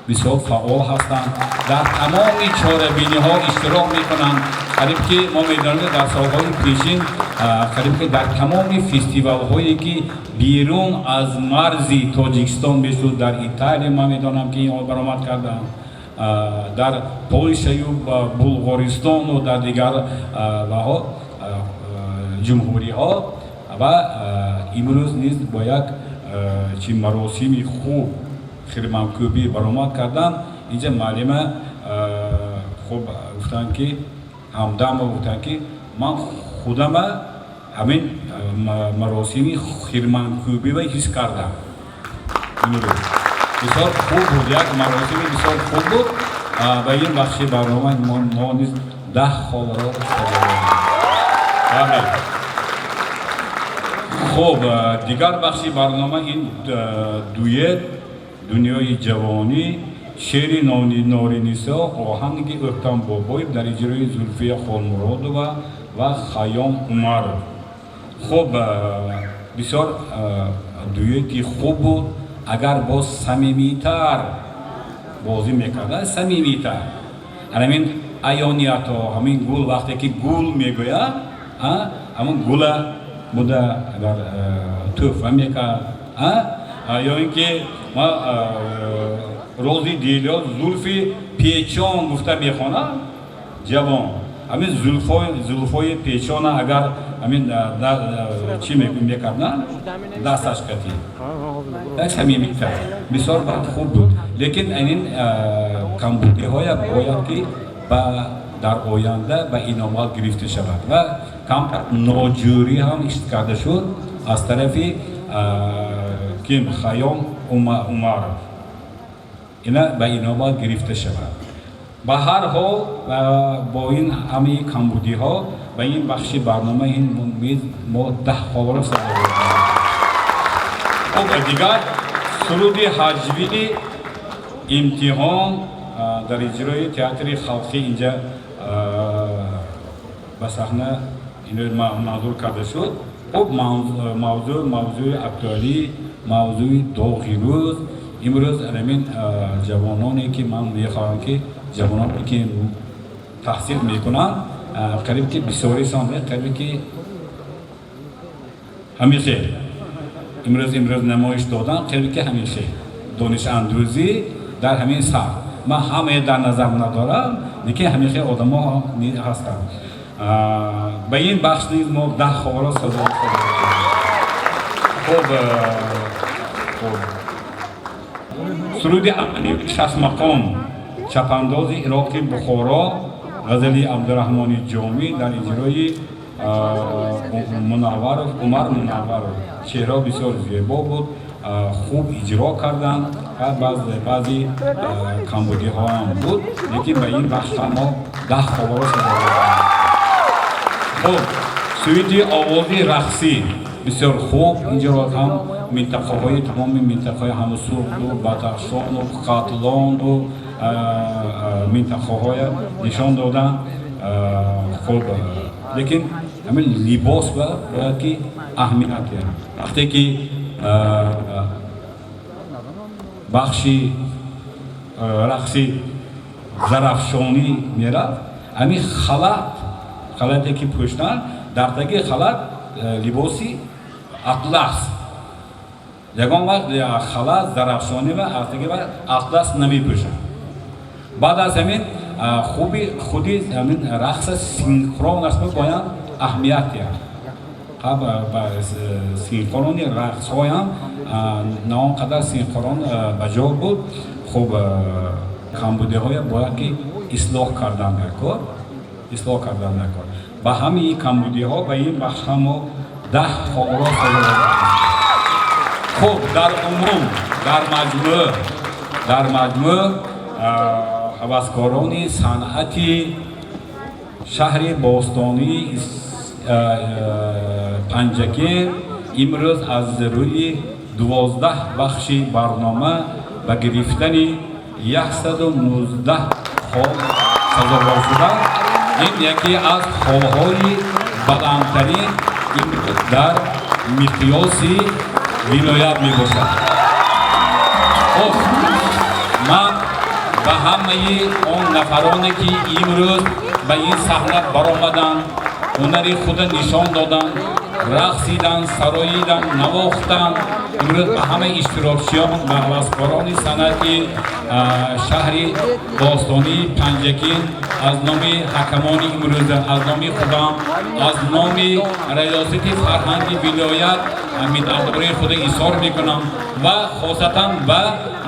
бисёр фаъол ҳастанд, дар тамоми чорабиниҳо иштирок мекунанд. Қариб ки мо медонем, дар солҳои пешин қариб ки дар тамоми фестивалҳое, ки берун аз марзи Тоҷикистон мешуд, дар Италия ман медонам, ки инҳо баромад карданд, дар Полшаю Булғористону дар дигар ваҳо ҷумҳуриҳо, ва имрӯз низ бо як чи маросими хуб хирманкӯбӣ баромад карданд. Инҷа муаллима хуб гуфтанд, ки ҳамдамро гуфтанд, ки ман худама ҳамин маросими хирманкӯбиро ҳис кардам. Имрӯз бисёр хуб буд, як маросими бисёр хуб буд. Ба ин бахши барнома мо низ 10 холро. Табрик. Хуб, дигар бахши барнома ин дуэт, «Дунёи ҷавонӣ», шеъри Норинисо, оҳанги Ӯҳтам Бобоев, дар иҷрои Зулфия Холмуродова ва Хайём Умаров. Хуб, бисёр дуэти хуб буд. Агар боз самимитар бозӣ мекарда, самимитар, ҳамин аёниятҳо, ҳамин гул, вақте ки гул мегӯяд, ҳамон гула буда агар тӯҳфа мекард, ё ин ки рози дил ё зулфи печон гуфта мехонад ҷавон, ҳамин зулфои печона агар ҳамин чӣ мекарданд, дасташ катӣ як самимитар бисёр бад хуб буд. Лекин ин камбудиҳоя бояд ки ба дар оянда ба инобат гирифта шавад ва камтар ноҷӯрӣ ҳам ишт карда шуд аз тарафи ким Хайём Умаров, ина ба инобат гирифта шавад. Ба ҳар ҳол, бо ин ҳамаи камбудиҳо ба ин бахши барнома ин мо 10 холро сазовор. Хуб, дигар суруди ҳаҷвии «Имтиҳон» дар иҷрои театри халқӣ инҷа ба саҳна манзур карда шуд. Хуб, мавзӯъ мавзӯи актуалӣ, мавзӯи доғи рӯз. Имрӯз ҳамин ҷавононе ки ман мехоҳам ки ҷавононе ки таҳсил мекунанд, қариб ки бисёрисон, қариб ки ҳамин хел имрӯз намоиш додан, қариб ки ҳамин хел донишандӯзӣ дар ҳамин сатҳ, ман ҳамае дар назар надорам, лекин ҳамин хел одамо ҳастанд. Ба ин бахш низ мо 10 холро сазовор. Хуб, суруди «Шашмақом», чапандози Ироқи Бухоро, ғазали Абдураҳмони Ҷомӣ дар иҷрои Мунавваров Умар Мунавваров. Чеҳра бисёр зебо буд, хуб иҷро карданд ва баъзе камбудиҳо ҳам буд, лекин ба ин бахш мо 10 холро сазовор. Хуб, сюити овози рақсӣ бисёр хуб. Инҷоро ҳам минтақаҳои, тамоми минтақаҳои ҳаму Суғду Бадахшону Хатлону минтақаҳоя нишон доданд. Хуб, лекин ҳамин либос ба бояд ки аҳамият диҳад. Вақте ки бахши рақси зарафшонӣ мерафт, ҳамин халате ки пӯштанд, дар таги халат либоси атлас. Ягон вақт халат зарафшонӣ ва аз таги атлас намепӯшанд. Баъд аз ҳамин хуби худи ҳамин рақса синхронаш бояд аҳамият диҳад. Синхрони рақсҳоям на он қадар синхрон ба ҷо буд. Хуб, камбудиҳоя бояд ки ислоҳ кардан дар кор, ислоҳ кардан дар кор. Ба ҳамаи камбудиҳо ба ин бахш ҳам мо 10 холро сазовор. Хуб, дар умум, дар маҷмӯъ ҳаваскорони санъати шаҳри бостонии Панҷакент имрӯз аз рӯи 12 бахши барнома ба гирифтани 119 хол сазовор шуданд. Ин яке аз холҳои баландтарин имрӯз дар миқёси вилоят мебошад. Хуб, ман ба ҳамаи он нафароне ки имрӯз ба ин саҳна баромаданд, ҳунари худа нишон доданд, рақсиданд, сароиданд, навохтанд, имрӯз ба ҳамаи иштирокчиён ва ҳаваскорони санъати шаҳри бостонии Панҷакент аз номи ҳакамони имрӯза, аз номи худам, аз номи раёсати фарҳанги вилоят миннатдории худа изҳор мекунам ва хосатан ба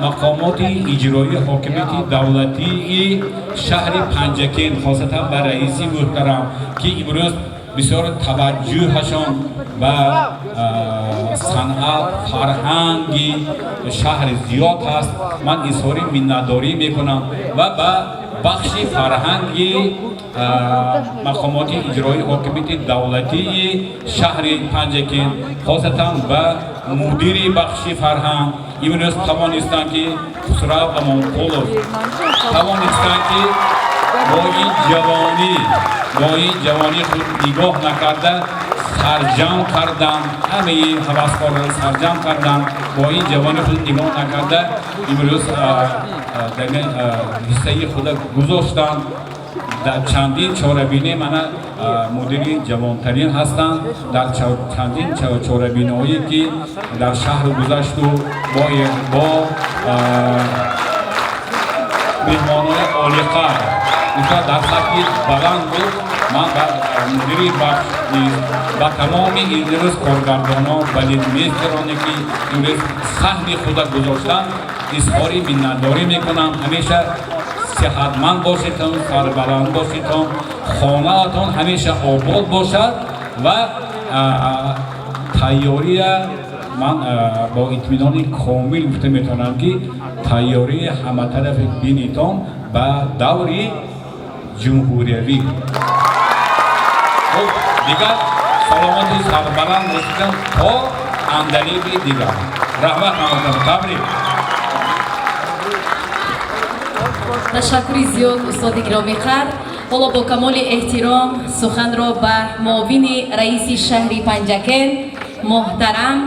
мақомоти иҷроии ҳокимияти давлатии шаҳри Панҷакент, хосатан ба раиси муҳтарам, ки имрӯз бисёр таваҷҷӯҳашон ба санъат, фарҳанги шаҳр зиёд ҳаст, ман изҳори миннатдорӣ мекунам ва ба бахши фарҳанги мақомоти иҷроии ҳокимияти давлатии шаҳри Панҷакент, хосатан ба мудири бахши фарҳанг, имрӯз тавонистанд ки Хусрав Амонқулов тавонистанд ки бо ин ҷавонӣ худ нигоҳ накарда. Сарҷамъ кардам, ҳамаи ҳаваскорро сарҷамъ кардам, бо ин ҷавони худ нигоҳ накарда имрӯз дар ҳиссаи худа гузоштанд. Дар чандин чорабинӣ мана мудири ҷавонтарин ҳастанд. Дар чандин чорабиниҳое ки дар шаҳр гузашту бо меҳмонони олиқадр дар сатҳи баланд буд. Ман ба мудири бахш низ, ба тамоми имрӯз коргардонон, балетмейстероне ки имрӯз саҳми худа гузоштанд, изҳори миннатдорӣ мекунам. Ҳамеша сиҳатманд бошедтон, сарбаланд бошедтон, хонаатон ҳамеша обод бошад ва тайёрия ман бо итминони комил гуфта метавонам, ки тайёрии ҳаматарафи бинитон ба даври ҷумҳуриявӣ. Хуб, дигар саломату сарбаланд бошедтон то андалиби дигар. Раҳмат ҳаматон, табрик. Ташаккури зиёд, устоди гиромиқадр. Ҳоло бо камоли эҳтиром суханро ба муовини раиси шаҳри Панҷакент муҳтарам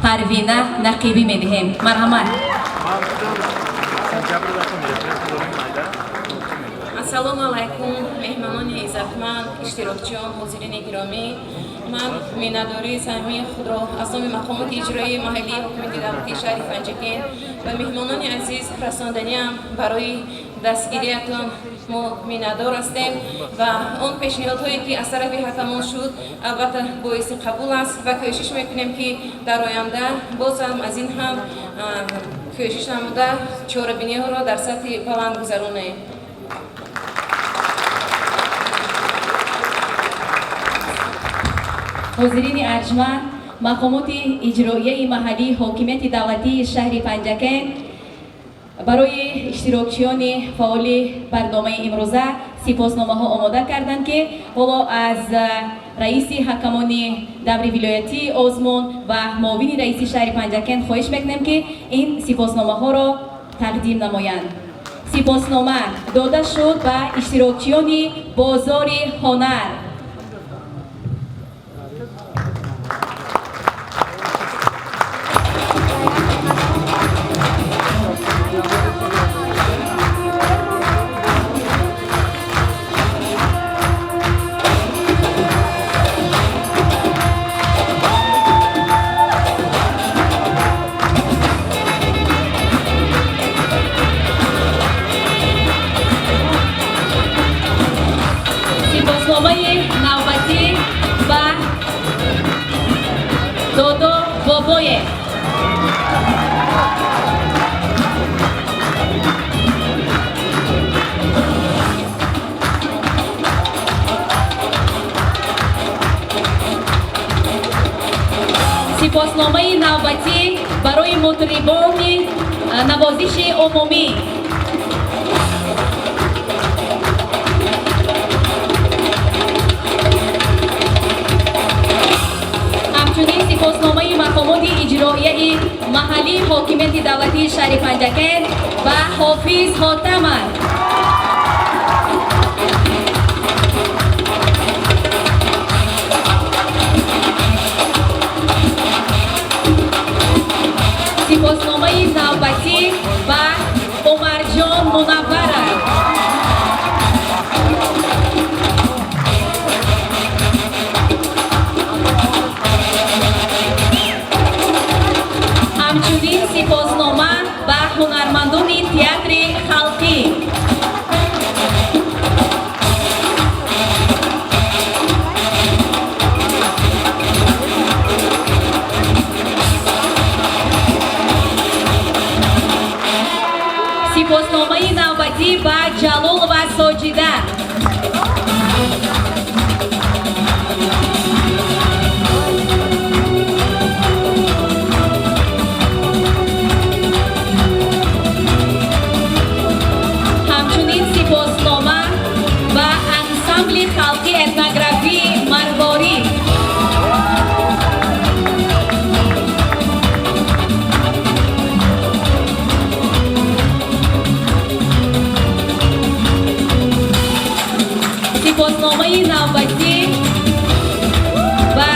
Парвина Нақибӣ медиҳем. Марҳамат. Ассалому алайкум, меҳмонони иззатманд, иштирокчиён, ҳозирини гиромӣ. Ман миннатдории самимии худро аз номи мақомоти иҷроии маҳаллии ҳукумати давлатии шаҳри Панҷакент ба меҳмонони азиз расонданиам. Барои дастгириятон мо миннатдор ҳастем ва он пешниҳодҳое ки аз тарафи ҳакамон шуд, албатта боиси қабул аст ва кӯшиш мекунем, ки дар оянда бозам аз ин ҳам кӯшиш намуда чорабиниҳоро дар сатҳи баланд гузаронем. Ҳозирини арҷманд, мақомоти иҷроияи маҳаллии ҳокимияти давлатии шаҳри Панҷакент барои иштирокчиёни фаъоли барномаи имрӯза сипосномаҳо омода карданд, ки ҳоло аз раиси ҳакамони даври вилоятии озмун ва муовини раиси шаҳри Панҷакент хоҳиш мекунем, ки ин сипосномаҳоро тақдим намоянд. Сипоснома дода шуд ба иштирокчиёни бозори ҳунар. Сипосномаи навбатӣ ба Додо Бобоев. Сипосномаи навбатӣ барои мутрибони навозиши умумӣ. Ҳамчунин сипосномаи мақомоти иҷроияи маҳаллии ҳокимияти давлатии шаҳри Панҷакент ба Ҳофиз Хотамов. Сипосномаи навбатӣ ба Умарҷон Мунавваров. Ҳамчунин сипоснома ба ҳунармандони театри халқӣ. Сипосномаи навбатӣ ба Ҷалол ва Соҷида. Ҳамчунин сипоснома ба ансамбли халқи этнографии Марворӣ. Сипосномаи навбатӣ ба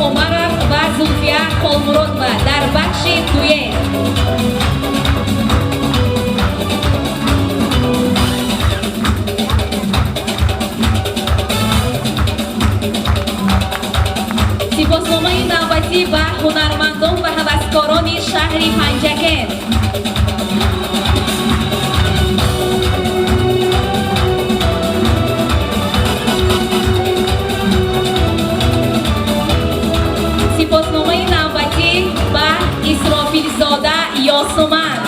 Умаров ва Зулфия Холмуродова дар бахши дуэт. Сипосномаи навбатӣ ба ҳунармандон ва ҳаваскорони шаҳри Панҷакент. Сипосномаи навбатӣ ба Исрофилзода Ёсуман.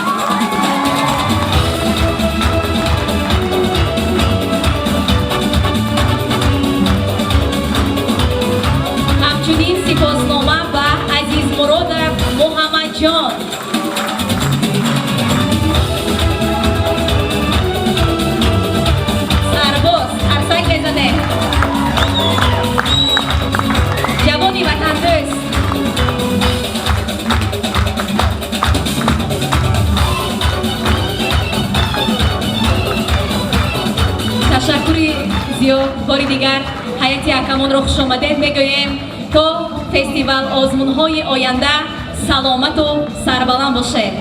Ҳамчунин сипоснома ба Азизмуродов Муҳаммадҷон. Сарбоз, арсак мезанем. Ҷавони ватандӯст. Ташаккури зиёд. Бори дигар ҳайати ҳакамонро хушомадед мегӯем. То фестивал озмунҳои оянда саломату сарбаланд бошед.